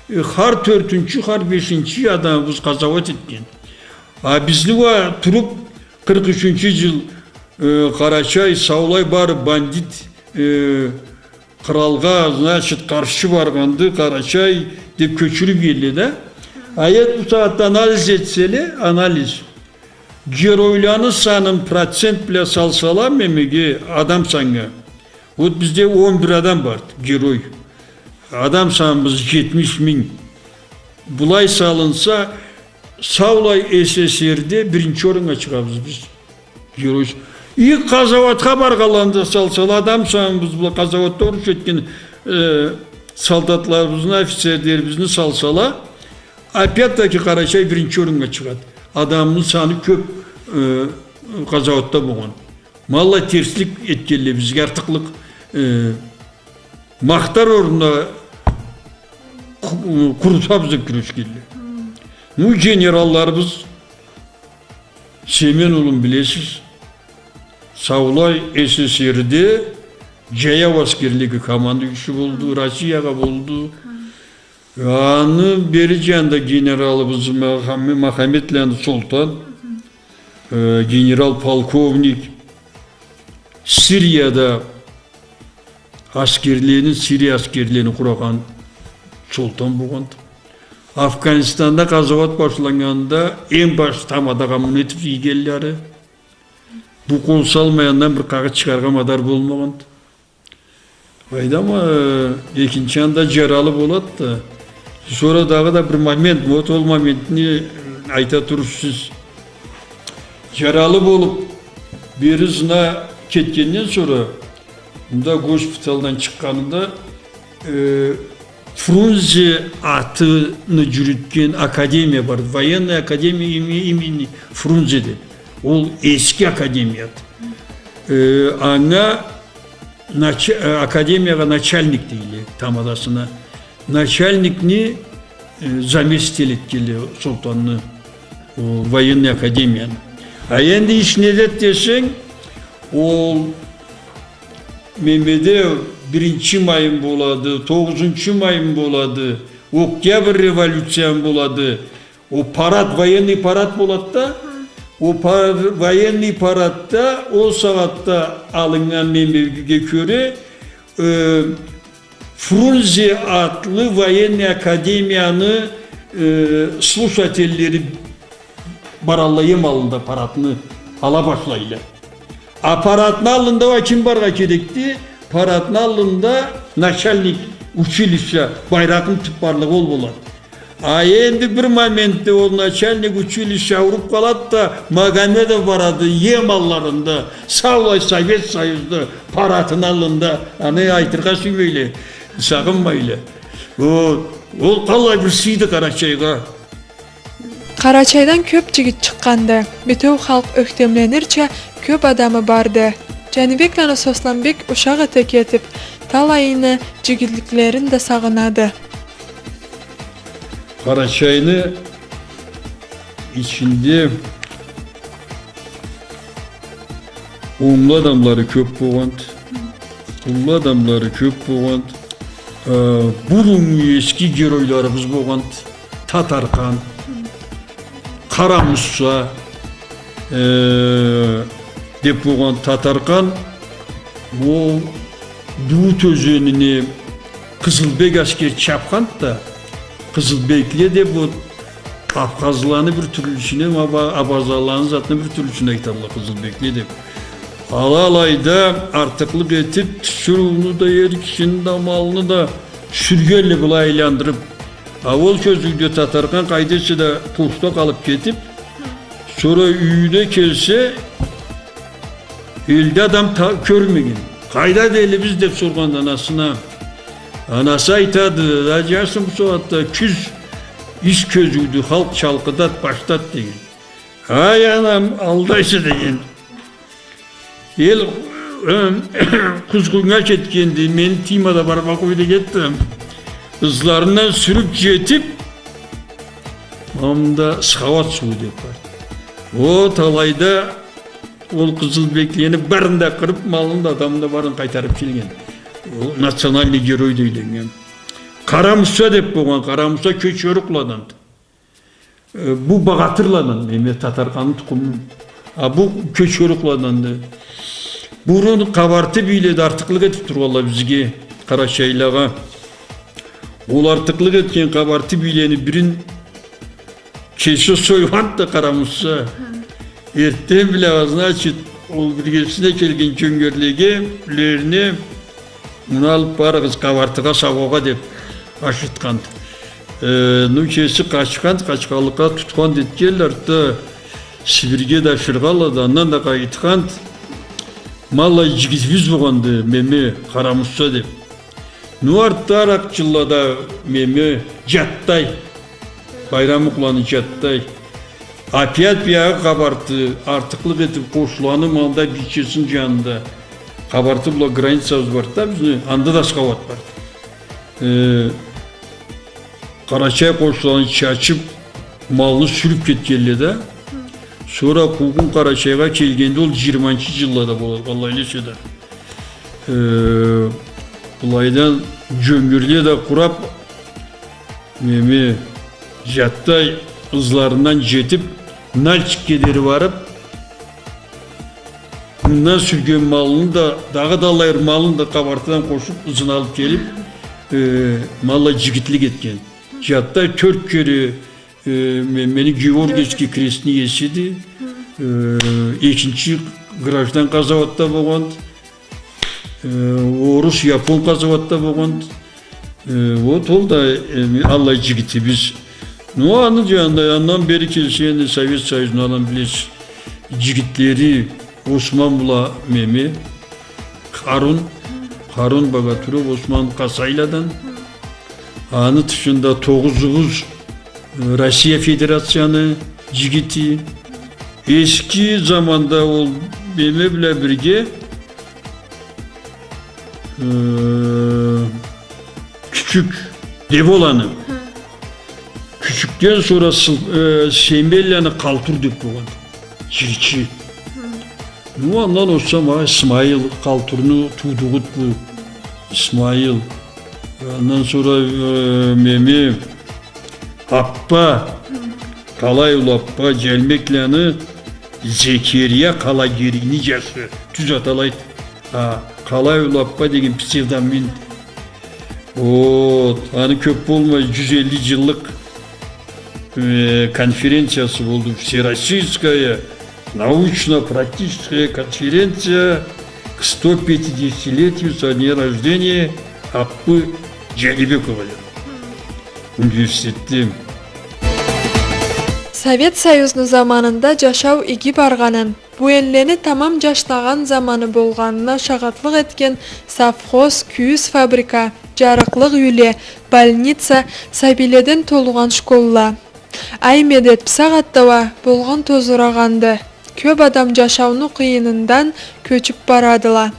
э, хар тёртюнчю, хар бешинчи адамыбыз къазауат этген. А бизни уа туруб, къыркъ ючюнчю джыл, э, Къарачай, Саулай бары бандит, э, къралгъа, значит, къаршы баргъанды, Къарачай деб кёчюрюб иелле да. А энди бу сагъатда анализ этселе, анализ. Геройланы санын процент бла салсала мемеге, адам саннга. Вот бизде он бир адам барды, герой. Адам саныбыз джетмиш минг. Былай салынса, саулай СССР-де биринчи оруннга чыгъабыз биз. Герой. И къазауатха баргъанланы да салсала, адам саныбыз бла къазауатда уруш этген, э, солдатларыбызны, офицерлерибизни салсала, опять-таки Къарачай биринчи оруннга чыгъады. Адамны саны кёб, э, къазауатда болгъан. Ма аллай терслик этгенле бизге, артыкълыкъ, э, махтар орнуна къу-, къурутабыз деб кюрешгенле. Ну, генералларыбыз, Семен улун билесиз, саулай СССР-де джаяу аскерлеге командующий болду, Россиягъа болду. Аны бери джанында генералыбыз Махам-, Махаметланы Солтан, э, генерал-полковник, Сирияда аскерлени, Сирия аскерлени къурагъан Солтан болгъанды. Афганистанда къазауат башланнганында эм баш тамадагъа муну этиб ийгенлери. Бу къол салмай андан бир къагъыт чыгъаргъа мадар болмагъанды. Къайдам, э, экинчи анда джаралы болады да. Сора дагъыда бир момент, вот ол моментни айта турурсуз. Джаралы болуб, бери ызына кетгенден сора, мында госпиталдан чыкъгъанында, э, Фрунзе атыны джюрютген академия бар. Военная академия имени, имени Фрунзе деб. Ол эски академияды. Э, анга нач-, э, академиягъа начальник дейле, тамадасына. Начальникни, э, заместитель этгенле Солтанны, о, военный академияны. А энди иш недеди десенг, ол мемеде биринчи майым болады, тогъузунчу майым болады, Октябрь революциям болады, о парад, военный парад болады да. О пар-, военный парадда ол сагъатда алыннган мемеге кёре, э, Фрунзе атлы военный академияны, э, слушательлери баралла эм аллында парадны ала башлайла. А парадны аллында уа ким баргъа керекди? Парадны аллында начальник училища, байракъны тутуб барлыгъы ол болады. А энди бир моментде ол начальник училища ауруп къалады да, Магомедов барады, эм алларында, саулай Совет Союзда, парадны аллында, аны айтыргъа сюймейле, сагъынмайла. Ол, ол къаллай бир сыйды Къарачайгъа. Къарачайдан кёп джигит чыкъгъанды. Бютеу халкъ ёхтемленирча кёп адамы барды. Джанибекланы Сосланбек ушакъ эте кетип, талайыны джигитликлерин да сагъынады. Къарачайны ичинде онглу адамлары кёп болгъанды. Уллу адамлары кёп болгъанды. Э, буруннгу эски геройларыбыз болгъанды. Татархан, Къара Мусса, э, деп болгъан Татархан, ол Дуут ёзенине Къызылбек аскер чапханды да, къызылбекле деп ол Абхазланы бир тюрлюсюне, аба-, абазаланы затны бир тюрлюсюне айталла, къызылбекле деб. Ала алайда артыкълыкъ этиб, тиширыуну да, эр кишини да, малны да сюргенле былай айландырыб. А ол кёзюуде Татархан къайда эсе да пошта къалыб кетиб, сора юйюне келсе, элде адам та-, кёрмеген. «Къайда элибиз?» — деб соргъанда анасына, анасы айтады: «Да, джашым, бусагъатда кюз иш кёзюудю, халкъ чалкъыдад, баштад», — деген. «Ай, анам, алдайса», — деген. «Эл, э, къузгъуннга кетгенди, мени тыйма да барма къой», — дегенди. Ызларындан сюрюб джетиб, ма мында Схауат сууу деб бар. Ол алайда ол къызылбеклени барын да къырыб, малын да, адамын да барын къайтарыб келген. Ол национальный герой дейленнген. Къара Муса деб болгъан, Къара Муса Кёчерукъладанды. Э, бу Багъатырладан, неме, Татарханны тукъуму. А бу Кёчерукъладанды. Бурун къабарты бийледе артыкълыкъ этиб тургъалла бизге, къарачайлагъа. Ол артыкълыкъ этген къабарты бийлени бирин кече сойгъанды да Къара Муса. Эртден бла, значит, ол биргесине келген джёнгерлеге, юлерине, «Муну алыб барыгъыз, къабартыгъа саугъагъа», — деб ашыртханды. Э, ну, кеси къачхан, къачханлыкъгъа тутхан да этгенле, артда Сибирьге да ашыргъанла да, андан да къайтхан. Ма аллай джигитибиз болгъанды, Меме, Къара Муса деб. Ну, артда аракъ джыллада Меме, Джаттай, Байрамукъланы Джаттай. Опять биягъы къабарты артыкълыкъ этиб, къошуланы малда, бийчесини джанында. Къабарты бла границабыз барды да бизни, анда да Схауат барды. Э, Къарачай къошуланы чачыб, малны сюрюб кетгенле да. Сора къуугъун Къарачайгъа келгенде, ол джыйырманчы джыллада болады, аллай эсе да. Э, былайдан джёнгерле да къураб, Меме, Джаттай ызларындан джетиб, Нальчикге дери барыб, мындан сюрген малын да, дагъыда аллай малын да къабартыдан къошуб, ызын алыб келиб, э, ма аллай джигитлик этген. Джаттай тёрт кере, э, Ме-, Мемени Георгиевский крестни иесиди. Э, экинчи граждан къазауатда болгъанды. Э, орус, япон къазауатда болгъанды. Э, вот ол да, э, аллай джигитибиз. Ну, аны джанында, андан бери келсе, энди Совет Союзну, аланы билесиз, джигитлери, Осман бла Меме, Харун, Харун Багатуров, Осман Къасайладан. Аны тышында тогъузубуз, э, Россия Федерацияны джигити. Эски заманда ол Меме бла бирге, э, Кючюк деб оланы. Хы. Кючюкден сора Сыл-, э, Сембелланы Къалтур деб болгъан. Джирчи. Хы. Ну, андан озсам, а, Исмаил, Къалтурну туудугъуду бу. Исмаил. Андан сора, э, Меме, Аппа, Къалай улу Аппа, Джалмекланы Зекерия Къалагерийни джашы, тюз аты алайды. А, Къалай улу Аппа деген псевдонимди. Вот, аны кёб болмай, джюз элли джыллыкъ, э, конференциясы болду, всероссийская научно-практическая конференция к сто пятидесятилетию со дня рождения Аппы Джанибекова деб. Университетде. Совет Союзну заманында джашау иги баргъанын, бу энлени тамам джашнагъан заманы болгъанына шагъатлыкъ этген совхоз, кюйюз фабрика, джарыкълыкъ юйле, больница, сабийледен толгъан школла. Ай медет, бусагъатда уа болгъан тозурагъанды. Кёб адам джашауну къыйынындан кёчюб барадыла.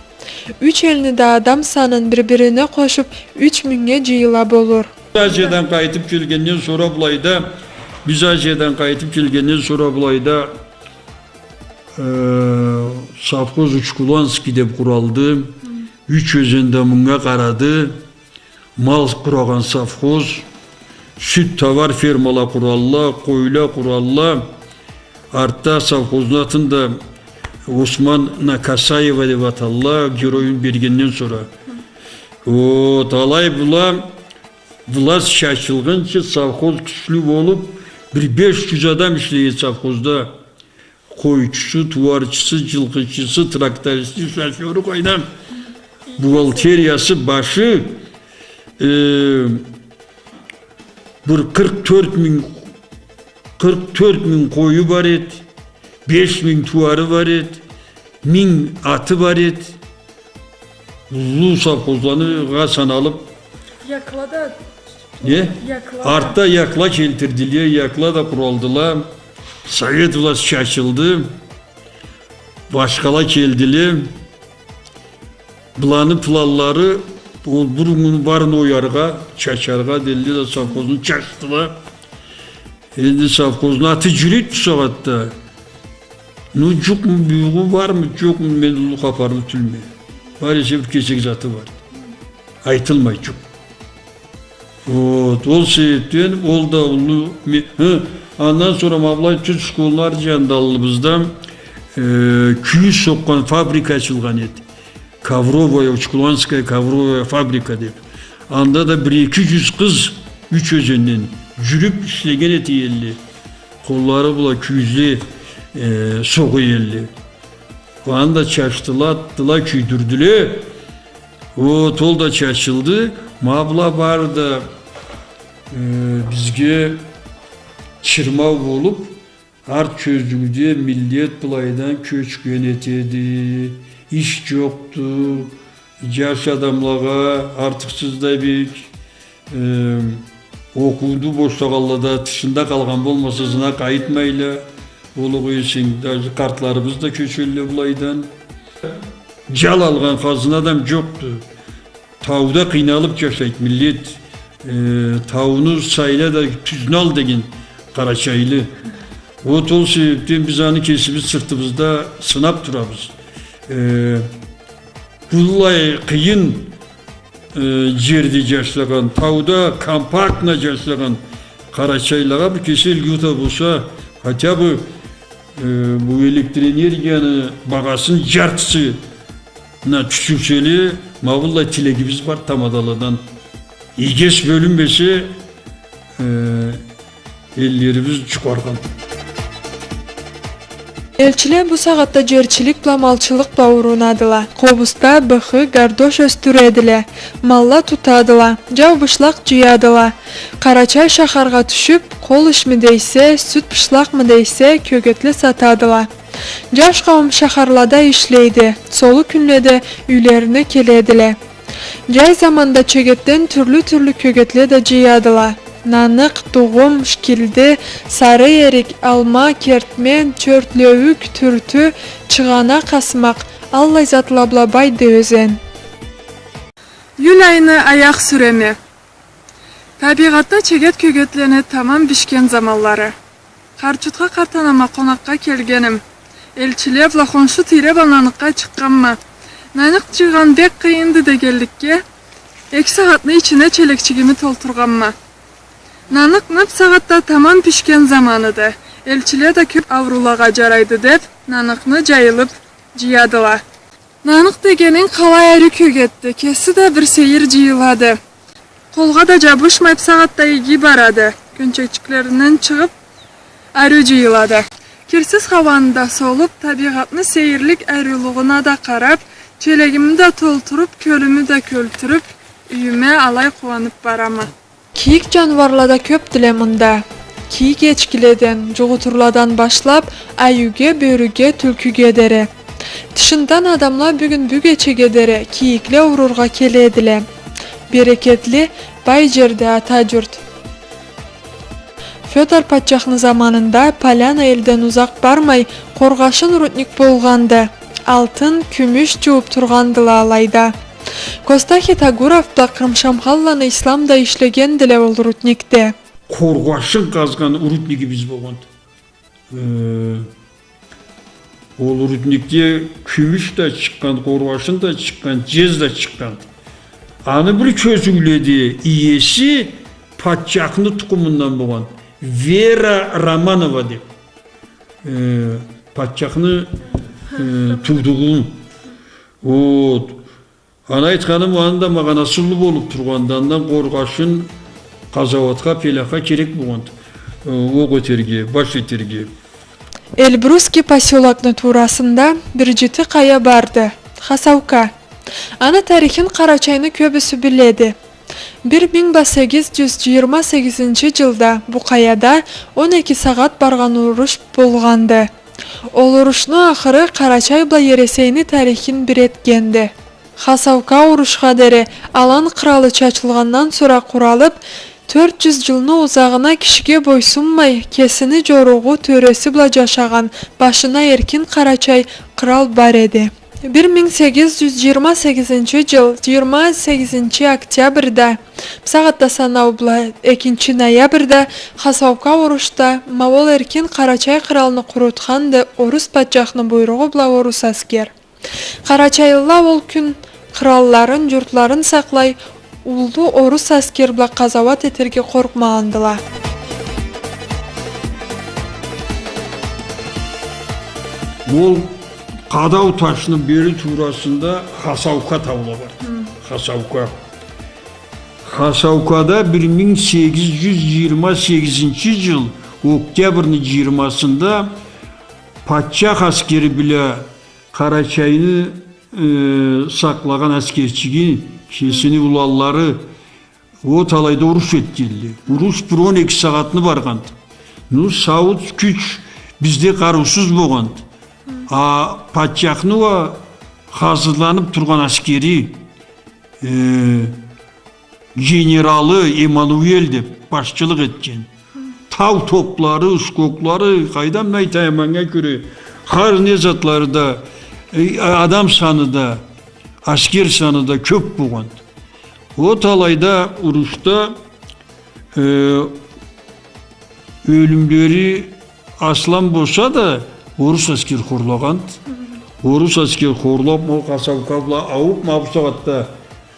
Юч элни да адам санын бир-бирине къошуб, юч мингнге джыйыла болур. Азиядан къайтыб келгенден сора былайда, биз Азиядан къайтыб келгенден сора былайда, э, совхоз Учкуланский деб къуралды. Юч ёзен да мынга къарады. Мал къурагъан совхоз, сют-товар фермала къуралла, къойла къуралла. Артда совхозну атын да Осман Накасаева деб аталла, геройун бергенден сора. Вот, алай была, власть чачылгъынчы совхоз кючлю болуб, Бир беш джюз адам ишлей эди совхозда. Къойчусу, тууарчысы, джылкъычысы, трактористи, шофёру, къайдам, бухгалтериясы, башы, э, бир къыркъ тёрт минг, къыркъ тёрт минг къою бар эди, беш минг тууары бар эди, минг аты бар эди. Уллу совхозлагъа саналып. Якла да. Не? Якла да. Артда якла келтирдиле, якла да къуралдыла. Совет власть чачылды. Башхала келдиле. Быланы планлары, ол бир муну барын ояргъа, чачаргъа делле да, совхозну чачдыла. Энди совхозну аты джюрюйдю бусагъатда. Ну, джукъму, буюгъу бармы, джокъму, мен уллу хапарлы тюлме. Бар эсе бир кесек заты бар. Айтылмай джукъ. Вот, ол себепден ол да уллу ме-, хы, андан сора ма былай тюз школну ары джанында аллыбызда, э, кюйюз сокъгъан фабрика ачылгъан эди. Ковровая, Учкуланская ковровая фабрика деп. Анда да бир эки джюз къыз Юч ёзенден джюрюп ишлеген эте элле. Къоллары бла кюйюзле, э, согъа элле. Аны да чачдыла, атдыла, кюйдюрдюле. Вот, ол да чачылды. Ма была бары да, э, бизге чырмау болуп, арт кёзюуде миллет былайдан кёчген этеди. Иш джокъду. Джаш адамлагъа артыкъсыз да бек, э, окъууну бошлагъанла да тышында къалгъан болмаса, ызына къайтмайла. Ол огъай эсенг, даже къартларыбыз да кёчелле былайдан. Джал алгъан хазна адам джокъду. Тауда къыйналып джашайды миллет. Э, тауну сайла да тюзню ал деген къарачайлы. Вот ол себепден биз аны кесибиз сыртыбызда сынап турабыз. Э, быллай къыйын, э, джерде джашагъан, тауда компактно джашагъан къарачайлагъа бир кесек льгота болса, хотя бы, э, бу электроэнергияны багъасын джартысына тюшюрселе, ма быллай тилегибиз бар тамадаладан. Эгес бёлюнмесе, э, эллерибиз джукъаргъан. Элчиле бу сагъатда джерчилик бла, малчылыкъ бла урунадыла. Къобуста, быхы, гардош ёсдюредиле, малла тутадыла, джау бышлакъ джыядыла. Къарачай шахаргъа тюшюп, къол ишми дейсе, сют бышлакъмы дейсе, кёгетле сатадыла. Джаш къауум шахарлада ишлейди, солу кюнледе юйлерине келедиле. Джай заманда чегетден тюрлю-тюрлю кёгетле да джыядыла. Наныкъ, дугъум, шкилди, сары эрик, алма, кертмен, чёртлеуюк, тюртю, чыгъана, къасмакъ, аллай затла бла байды ёзен. Июль айны аякъ сюреме. Табигъатда чегет кёгетлени тамам бишген заманлары. Къарт-Джуртха, къарт анама къонакъгъа келгеним. Элчиле бла, хоншу тийре бла наныкъгъа чыкъгъанма. Наныкъ джыйгъан бек къыйынды дегенликге, эки сагъатны ичине челекчигими толтургъанма. Наныкъ нап сагъатда тамам бишген заманыды. Элчиле да кёп ауруулагъа джарайды деп, наныкъны джайылып джыядыла. Наныкъ дегенинг къалай ариу кёгетди, кеси да бир сейир джыйылады. Къолгъа да джабышмай, бусагъатда иги барады. Кёнчекчиклеринден чыгъып, ариу джыйылады. Кирсиз хауаны да солуп, табигъатны сейирлик ариулугъуна да къарап, челегими да толтуруп, кёлюмю да кёлтюрюп, юйюме алай къууанып барама. Кийик джаныуарла да кёпдюле мында. Кийик эчкиледен, джугъутурладан башлап, айюге, бёрюге, тюлкюге дери. Тышындан адамла бюгюн бюгечеге дери кийикле урургъа келедиле. Берекетли, бай джерди Ата джурт. Фёдор патчахны заманында Поляна элден узакъ бармай, Къоргъашын рудник болгъанды. Алтын, кюмюш джууп тургъандыла алайда. Коста Хетагуров да, Къырымшамхалланы Ислам да ишлегендиле ол рудникде. Къоргъашын къазгъан руднигибиз болгъанды. Э, ол рудникде кюмюш да чыкъгъан, къоргъашын да чыкъгъан, джез да чыкъгъан. Аны бир кёзюуледе иеси патчахны тукъумундан болгъан, Вера Романова деп. Э, патчахны, э, туудугъун. Вот. Аны айтханым, аны да магъанасы уллу болуп тургъанды, андан къоргъашын къазауатха, пелахха керек болгъанды. э, окъ этерге, баш этерге. Эльбрусский посёлокну туурасында бир джити къая барды. Хасаука. Аны тарихин Къарачайны кёбюсю биледи. Бир минг бла сегиз джюз джыйырма сегизинчи джылда бу къаяда он эки сагъат баргъан уруш болгъанды. Ол урушну ахыры Къарачай бла Ересейни тарихин бир этгенди. Хасаука урушха дери алан къралы чачылгъандан сора къуралып, тёрт джюз джылны узагъына кишиге бойсунмай, кесини джоругъу, тёреси бла джашагъан, башына эркин къарачай кърал бар эди. Бир минг сегиз джюз джыйырма сегизинчи джыл джыйырма сегизинчи октябрда, бусагъатда санау бла экинчи ноябрда Хасаука урушда ма ол эркин къарачай къралны къурутханды орус патчахны буйругъу бла орус аскер. Къарачайлыла ол кюн къралларын, джуртларын сакълай, уллу орус аскер бла къазауат этерге къоркъмагъандыла. Ол Къадау ташны бери туурасында Хасаука таула бар. Хм. Хасаука. Хасаукада бир минг сегиз джюз джыйырма сегизинчи джыл октябрны джыйырмасында патчах аскери бла Къарачайны, э, сакълагъан аскерчиги, кесини уланлары ол талайда уруш этгенле. Уруш бир он эки сагъатны баргъанды. Ну, сауут кюч бизде къарыусуз болгъанды. А патчахны уа хазырланып тургъан аскери, э, генералы Эммануэль деп башчылыкъ этген. Тау топлары, скоклары, къайдам, не айтайым, анга кёре, хар не затлары да, э, адам саны да, аскер саны да кёп болгъанды. Ол талайда урушда, э, ёлюмлери аслам болса да, орус аскер хорлагъанды. Орус аскер хорлап, ол Хасаука бла аууп, ма бусагъатда,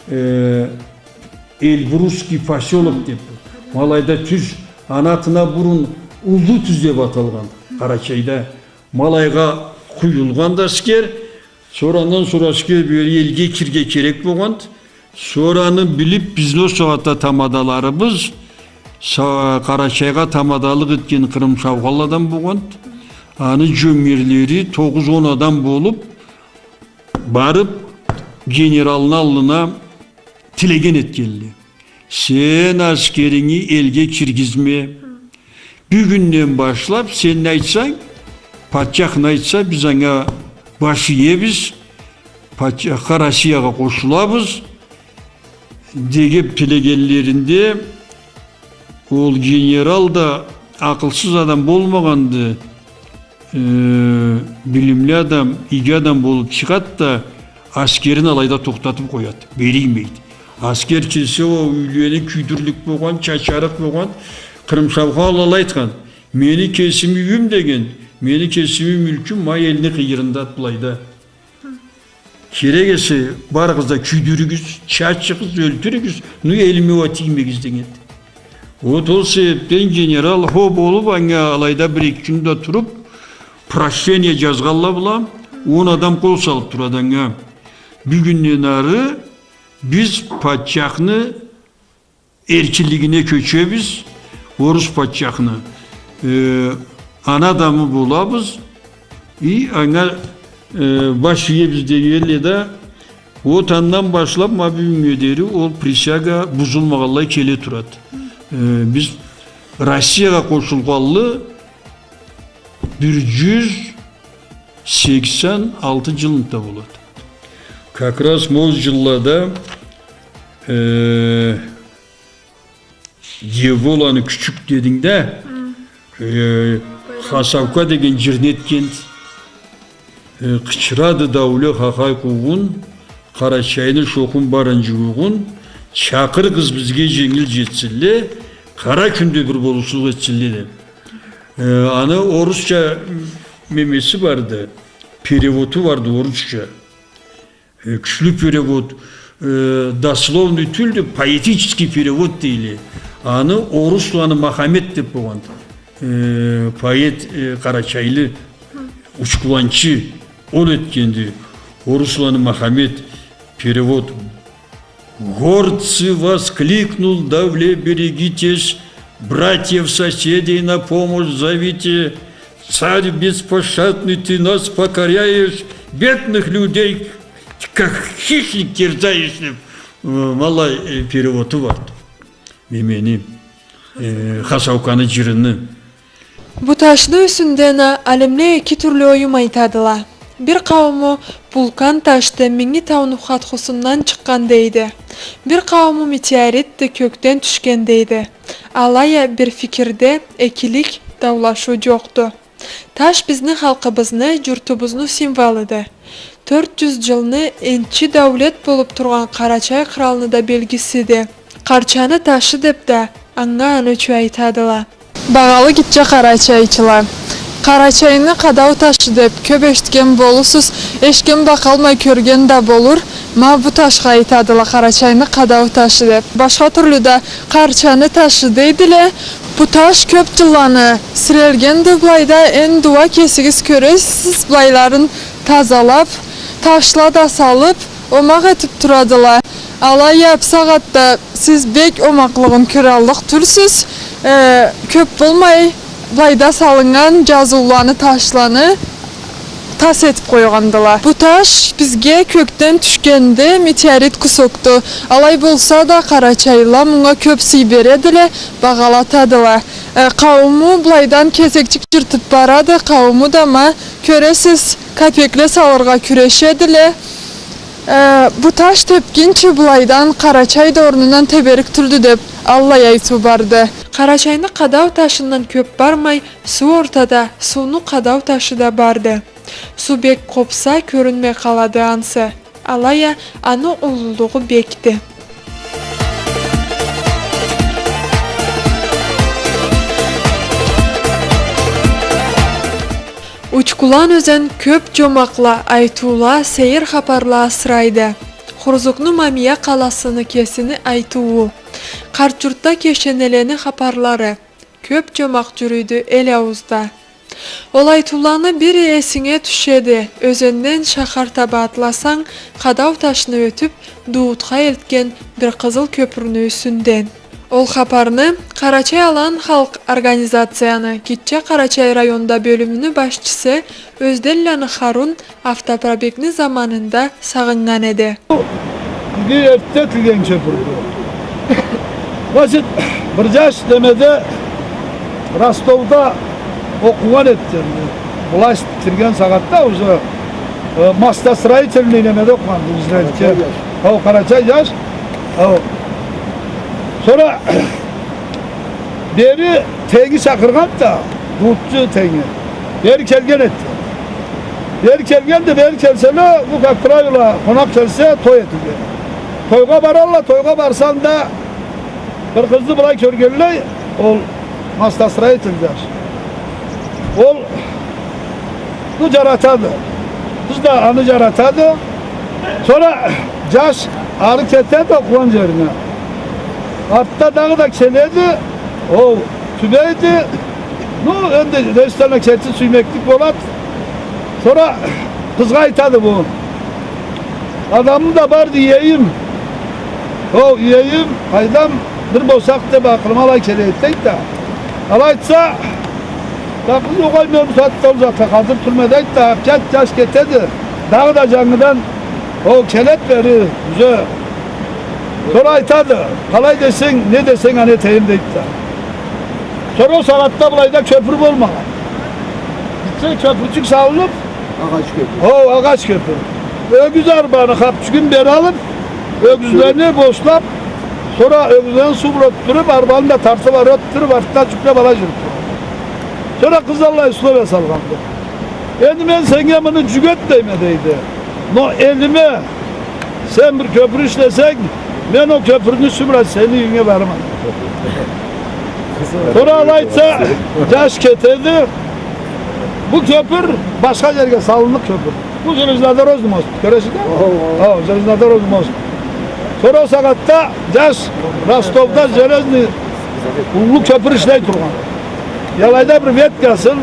э, Эльбрусский посёлок деп. Ма алайда тюз, аны атына бурун Уллу тюз деп аталгъан, Къарачайда. Ма алайгъа къуюлгъанды аскер. Сора андан сора аскер бери элге кирирге керек болгъанды. Сора аны билип, бизни ол сагъатда тамадаларыбыз, са-, Къарачайгъа тамадалыкъ этген Къырымшаухалладан болгъанды. Аны джёнгерлери тогъуз-он адам болуп, барып, генералны аллына тилеген этгенле. Сен аскеринги элге киргизме. Бюгюнден башлап сен не айтсанг, патчах не айтса, биз анга баш иебиз, патчахха, Россиягъа къошулабыз, деп тилегенлеринде, ол генерал да акъылсыз адам болмагъанды, э, билимли адам, иги адам болуп чыгъады да, аскерин алайда тохтатып къояды, бери иймейди. Аскер келсе, ол юйлени кюйдюрлюк болгъан, чачарыкъ болгъан, Къырымшаухалла айтхан: «Мени кесими юйюм, — деген, — мени кесими мюлкюм ма элни къыйырында былайда. Керек эсе, барыгъыз да кюйдюрюгюз, чачыгъыз, ёлтюрюгюз, ну, элиме уа тиймегиз», — дегенди. Вот ол себепден генерал хо болуп, анга алайда бир-эки кюн да туруп, прошение джазгъанла бла, он адам къол салып турады анга. Бюгюнден ары биз патчахны эркинлигине кёчебиз, орус патчахны, э, аны адамы болабыз, и анга, э, баш иебиз дегенле да, вот андан башлап ма бюгюннге дери ол присяга бузулмагъанлай келе турады. Э, биз Россиягъа къошулгъанлы бир джюз сексен алты джылында болады. Как раз ма ол джыллада, э, Деволаны кючюк дединг да, э, Хасаука деген джырны этгенди. Э, къычырады дауле хахай къуугъун, Къарачайны шохун барын джууугъун, чакъырыгъыз бизге дженгил джетсинле, къара кюнде бир болушлукъ этсинле деп. Э, аны орусча мемеси барды, переводу барды орусча. Э, кючлю перевод, э, дословный тюлдю, поэтический перевод дейле. Аны Орусланы Махамет деп болгъан, э, поэт, э, къарачайлы, учкуланчы, ол этгенди. Орусланы Махамет перевод. Горцы воскликнул: «Давле, берегитесь, Братьев, соседей на помощь зовите, царь беспощадный, ты нас покоряешь, бедных людей, как хищник, терзаешь, деп, э, ма алай, э, переводу барды. Немени, э, Хасауканы джырыны. Бу ташны юсюнден а алимле эки тюрлю оюм айтадыла. Бир къаууму вулкан ташды, Минги тауну хатхусундан чыкъгъан дейди. Бир къаууму метеоритди, кёкден тюшген дейди. Алай а бир фикирде экилик, даулашыу джокъду. Таш бизни халкъыбызны, джуртубузну символуду. Тёрт джюз джылны энчи даулет болуп тургъан Къарачай къралны да белгисиди. Къарчаны ташы деп да анга аны ючюн айтадыла. Багъалы гитче къарачайчыла. Къарачайны къадау ташы деп кёп эшитген болурсуз, эшитген бла къалмай, кёрген да болур. Ма бу ташха айтадыла Къарачайны къадау ташы деп. Башха тюрлю да Къарчаны ташы дейдиле. Бу таш кёп джылланы сирелгенди былайда, энди уа кесигиз кёресиз, былайларын тазалап, ташла да салып, омакъ этип турадыла. Алай а бусагъатда сиз бек омакълыгъын кёраллыкъ тюлсюз, э, кёп болмай былайда салыннган джазыуланы, ташланы тас этип къойгъандыла. Бу таш бизге кёкден тюшгенди, метеорит кусокду. Алай болса да, къарачайлыла мынга кёп сый бередиле, багъалатадыла. Э, къаууму былайдан кесекчик джыртып барады, къаууму да, ма, кёресиз, капекле салыргъа кюрешедиле. Э, бу таш тепгинчи былайдан Къарачай да орнундан теберик тюлдю деп, аллай айтыу барды. Къарачайны къадау ташындан кёп бармай, суу ортада сууну къадау ташы да барды. Суу бек къопса, кёрюнмей къалады ансы. Алай а аны уллулугъу бекди. Учкулан ёзен кёп джомакъла, айтыула, сейир хапарла асырайды. Хурзукну Мамия къаласыны кесини айтыуу. Къарт-джуртда кешенелени хапарлары. Кёп джомакъ джюрюйдю эл ауузда. Ол айтыуланы бири эсинге тюшеди, ёзенден шахар таба атласанг, къадау ташны ётюп, Дуутха элтген бир къызыл кёпюрню юсюнден. Ол хапарны Къарачай-Алан халкъ организацияны Гитче Къарачай районда бёлюмюню башчысы Ёзденланы Харун автопробегни заманында сагъыннган эди. Бюгюн эртте этилген кёпюрдю. Значит, бир джаш немеде, Ростовда окъугъан этгенди. Власть кирген сагъатда уже, э, мостостроительный немеде окъугъанды, Израильге. Къарачай джаш. Хау, къарачай джаш. Хау. Сора бери тенги чакъыргъан да, дуутчу тенги. Бери келген эди. Бери келген да, бери келселе, бу, как правило, къонакъ келсе, той этилген. Тойгъа баралла, тойгъа барсанг да, бир къызны былай кёргенлей, ол мостостроитель джаш. Ол Бу джаратады. Къыз да аны джаратады. Сора джаш ары кетеди окъугъан джерине. Артда дагъыда келеди. Ол тюбейди. Ну, энди рестораннга кетип сюймеклик болады. Сора къызгъа айтады бу. Адамым да барды, иейим. О, иейим, къайдам, бир болсакъ деп акъылыма алай келеди, дейди да. Алай айтса, да къыз, огъай, мен бусагъатда ол затха хазыр тюлме, дейди да, кет, джаш кетеди. Дагъыда джангыдан ол келеди бери, юзе. Сора айтады, къалай десенг, не десенг, аны этейим, дейди да. Сора ол сагъатда былайда кёпюр болмагъан. Битсе кёпюрчюк салынып, Агъач кёпюр. О, агъач кёпюр. Ёгюз арбаны хапчюгюн бери алып, ёгюзлени бошлап, сора ёгюзлени суу бла ётдюрюп, арбаны да тартып ары ётдюрюп, артда джюклеп алай джюрюп тургъан. Сора къыз аллай условия салгъанды. Энди мен сеннге муну джюк этмейме, дейди. Но элиме Сен бир кёпюр ишлесенг, мен ол кёпюрню юсю бла сени юйюнге барырма. Сора алай айтса, джаш кетеди. Бу кёпюр башха джерге салынлыкъ кёпюр. Бу железнодорожный мост, кёресиз да? О, о. Хо, железнодорожный мост. Сора ол сагъатда джаш Ростовда железный уллу кёпюр ишлей тургъан. Алайда бир веткасын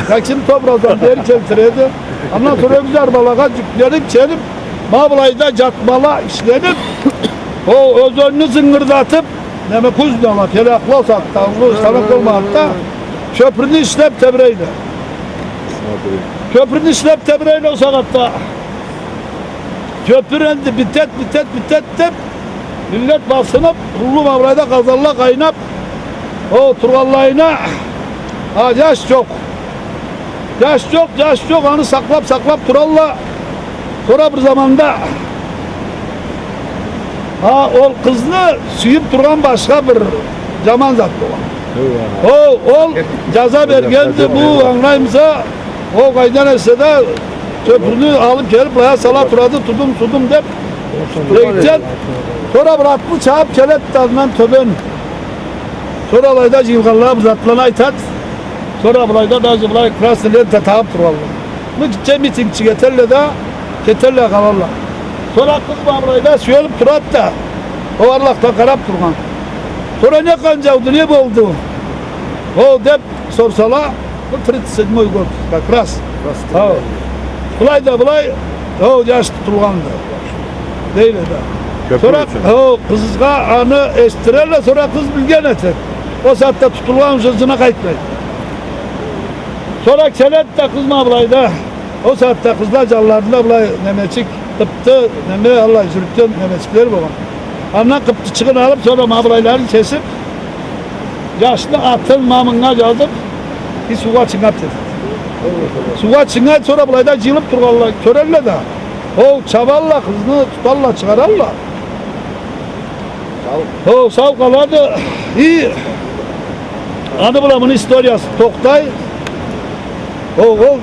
каким-то образом бери келтиреди. Андан сора ёгюз арбалагъа джюкленип келип, ма былайда джатмала ишленип, ол ёзенни зынгырдатып, Неме, кузнялар, келе акъла ол сагъатда, уллу станок болмагъанды да, кёпюрню ишлеп тебирейле. Кёпюрню ишлеп тебирейле ол сагъатда. Кёпюр энди битет, битет, битет деп, миллет басынып, уллу ма былайда къазанла къайнап, ол тургъанлайына, а, джаш джокъ. Джаш джокъ, джаш джокъ, аны сакълап, сакълап туралла. Сора бир заманда, а, ол къызны сюйюп тургъан башха бир джаман зат болгъан. Ол, ол джаза бергенди бу, ангылаймыса, ол къайдан эсе да кёпюрню алып келип, былайгъа сала турады, тудум, тудум деп. Эгитет, сора бир атлы чабып келет да андан тёбен. Сора алайда джыйылгъанлагъа бир затланы айтат. Сора былайда даже былай красный лента тагъып тургъанла. Бу гитче митингчик этелле да, кетелле, къалалла. Сора къыз ма былайда сюелип турат да, ол арлакъдан къарап тургъан. Сора не къанжауду, не болду? Ол деп сорсала, бу тридцать седьмой год, как раз. Хау. Былай да былай, ол джаш тутулгъанды. Дейле да. Сора, хау, къызгъа аны эшитдирелле, сора къыз билген этет. Ол сагъатда тутулгъан, уже ызына къайтмайды. Сора келет да къыз ма былайда. Ол сагъатда къызла джанларында былай немечик, къыпты, неме, аллай джюрютген немечикле болгъан. Андан къыптычыгъын алып, сора ма былайларын кесип, джашны атын ма мынга джазып, и суугъа чынгат деди. Суугъа чынгат, сора былайда джыйылып тургъанла кёрелле да. Ол чабалла къызны, туталла, чыгъаралла. Ол сау къалады. И аны бла муну историясы тохтай. Ол, ол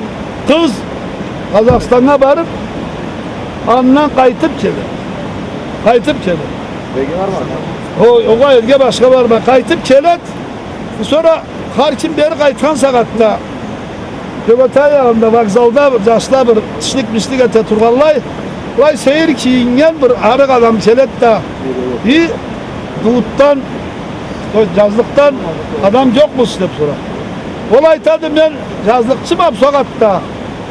къыз Къазахстаннга барып, андан къайтып келе. Къайтып келе. Ол, огъай, эрге башха бармай. Къайтып келет. Сора хар ким бери къайтхан сагъатда Тёгетей янында вокзалда бир джашла бир тишлик-мишлик эте тургъанлай, былай сейир кийиннген бир арыкъ адам келет да, и, дууддан, то есть джазлыкъдан адам джокъмусуз деп сора. Ол айтады, мен джазлыкъчыма, бусагъатда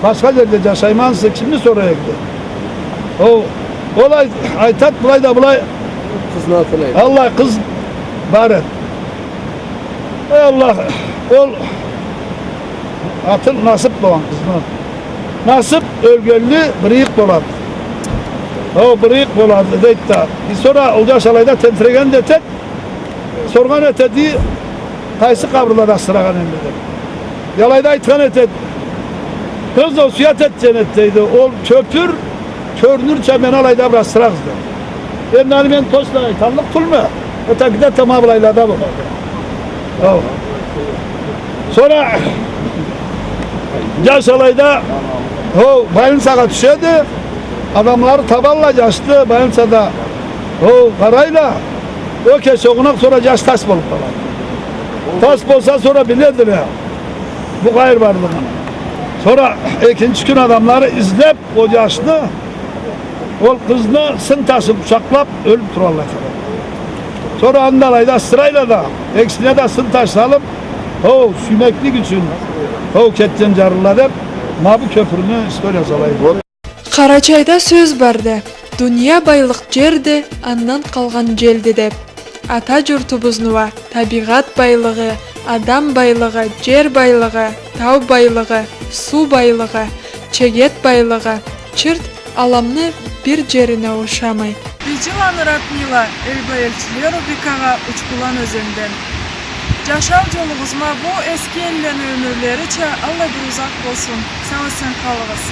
башха джерде джашайма, сиз кимни сорайыкъ деп. Ол, ол ай-, айтат, былай да былай. Къызны атын айт. Аллай къыз бар эди. Эй Аллах, ол атын Насып болгъан къызны. Насып ёлгенли бир ыйыкъ болады. Ол бир ыйыкъ болады, дейди да. И сора ол джаш алайда тентиреген да этет. Соргъан этеди, къайсы къабырлада асырагъан энди деп. Алайда айтхан этет. Къыз осуят этген эди, дейди. Ол кёпюр кёрюнюрча мени алайда бир асырагъыз, дейди. Энди аны мен точно айталлыкъ тюлме. Это где-то ма былайлада бу. Хау. Сора джаш алайда, хау, больницагъа тюшеди. Адамлары табалла джашны больницада. Хау, къарайла. Ол кесек огъуна сора джаш тас болуп къалады. Тас болса, сора биледиле бу къайры барлыгъын. Сора экинчи кюн адамлары излеп ол джашны, ол къызны, сын ташын къучакълап, ёлюп тургъанлай. Сора аны да алайда асырайла да, экисине да сын таш салып, хау, сюймеклик ючюн, хау, кетген джарлыла деп, ма бу кёпюрню историясы алайды. Къарачайда сёз барды: «Дуния байлыкъ джерди, андан къалгъан джелди», — деп. Ата джуртубузну уа табигъат байлыгъы, адам байлыгъы, джер байлыгъы, тау байлыгъы, суу байлыгъы, чегет байлыгъы, чырт аламны бир джерине ушамай. Бийжиланы Радмила, Эльба Эльчиле рубрикагъа Учкулан ёзенден. Джашау джолугъуз ма бу эски эллени ёмюрлерича аллай бир узакъ болсун. Сау-эсен къалыгъыз.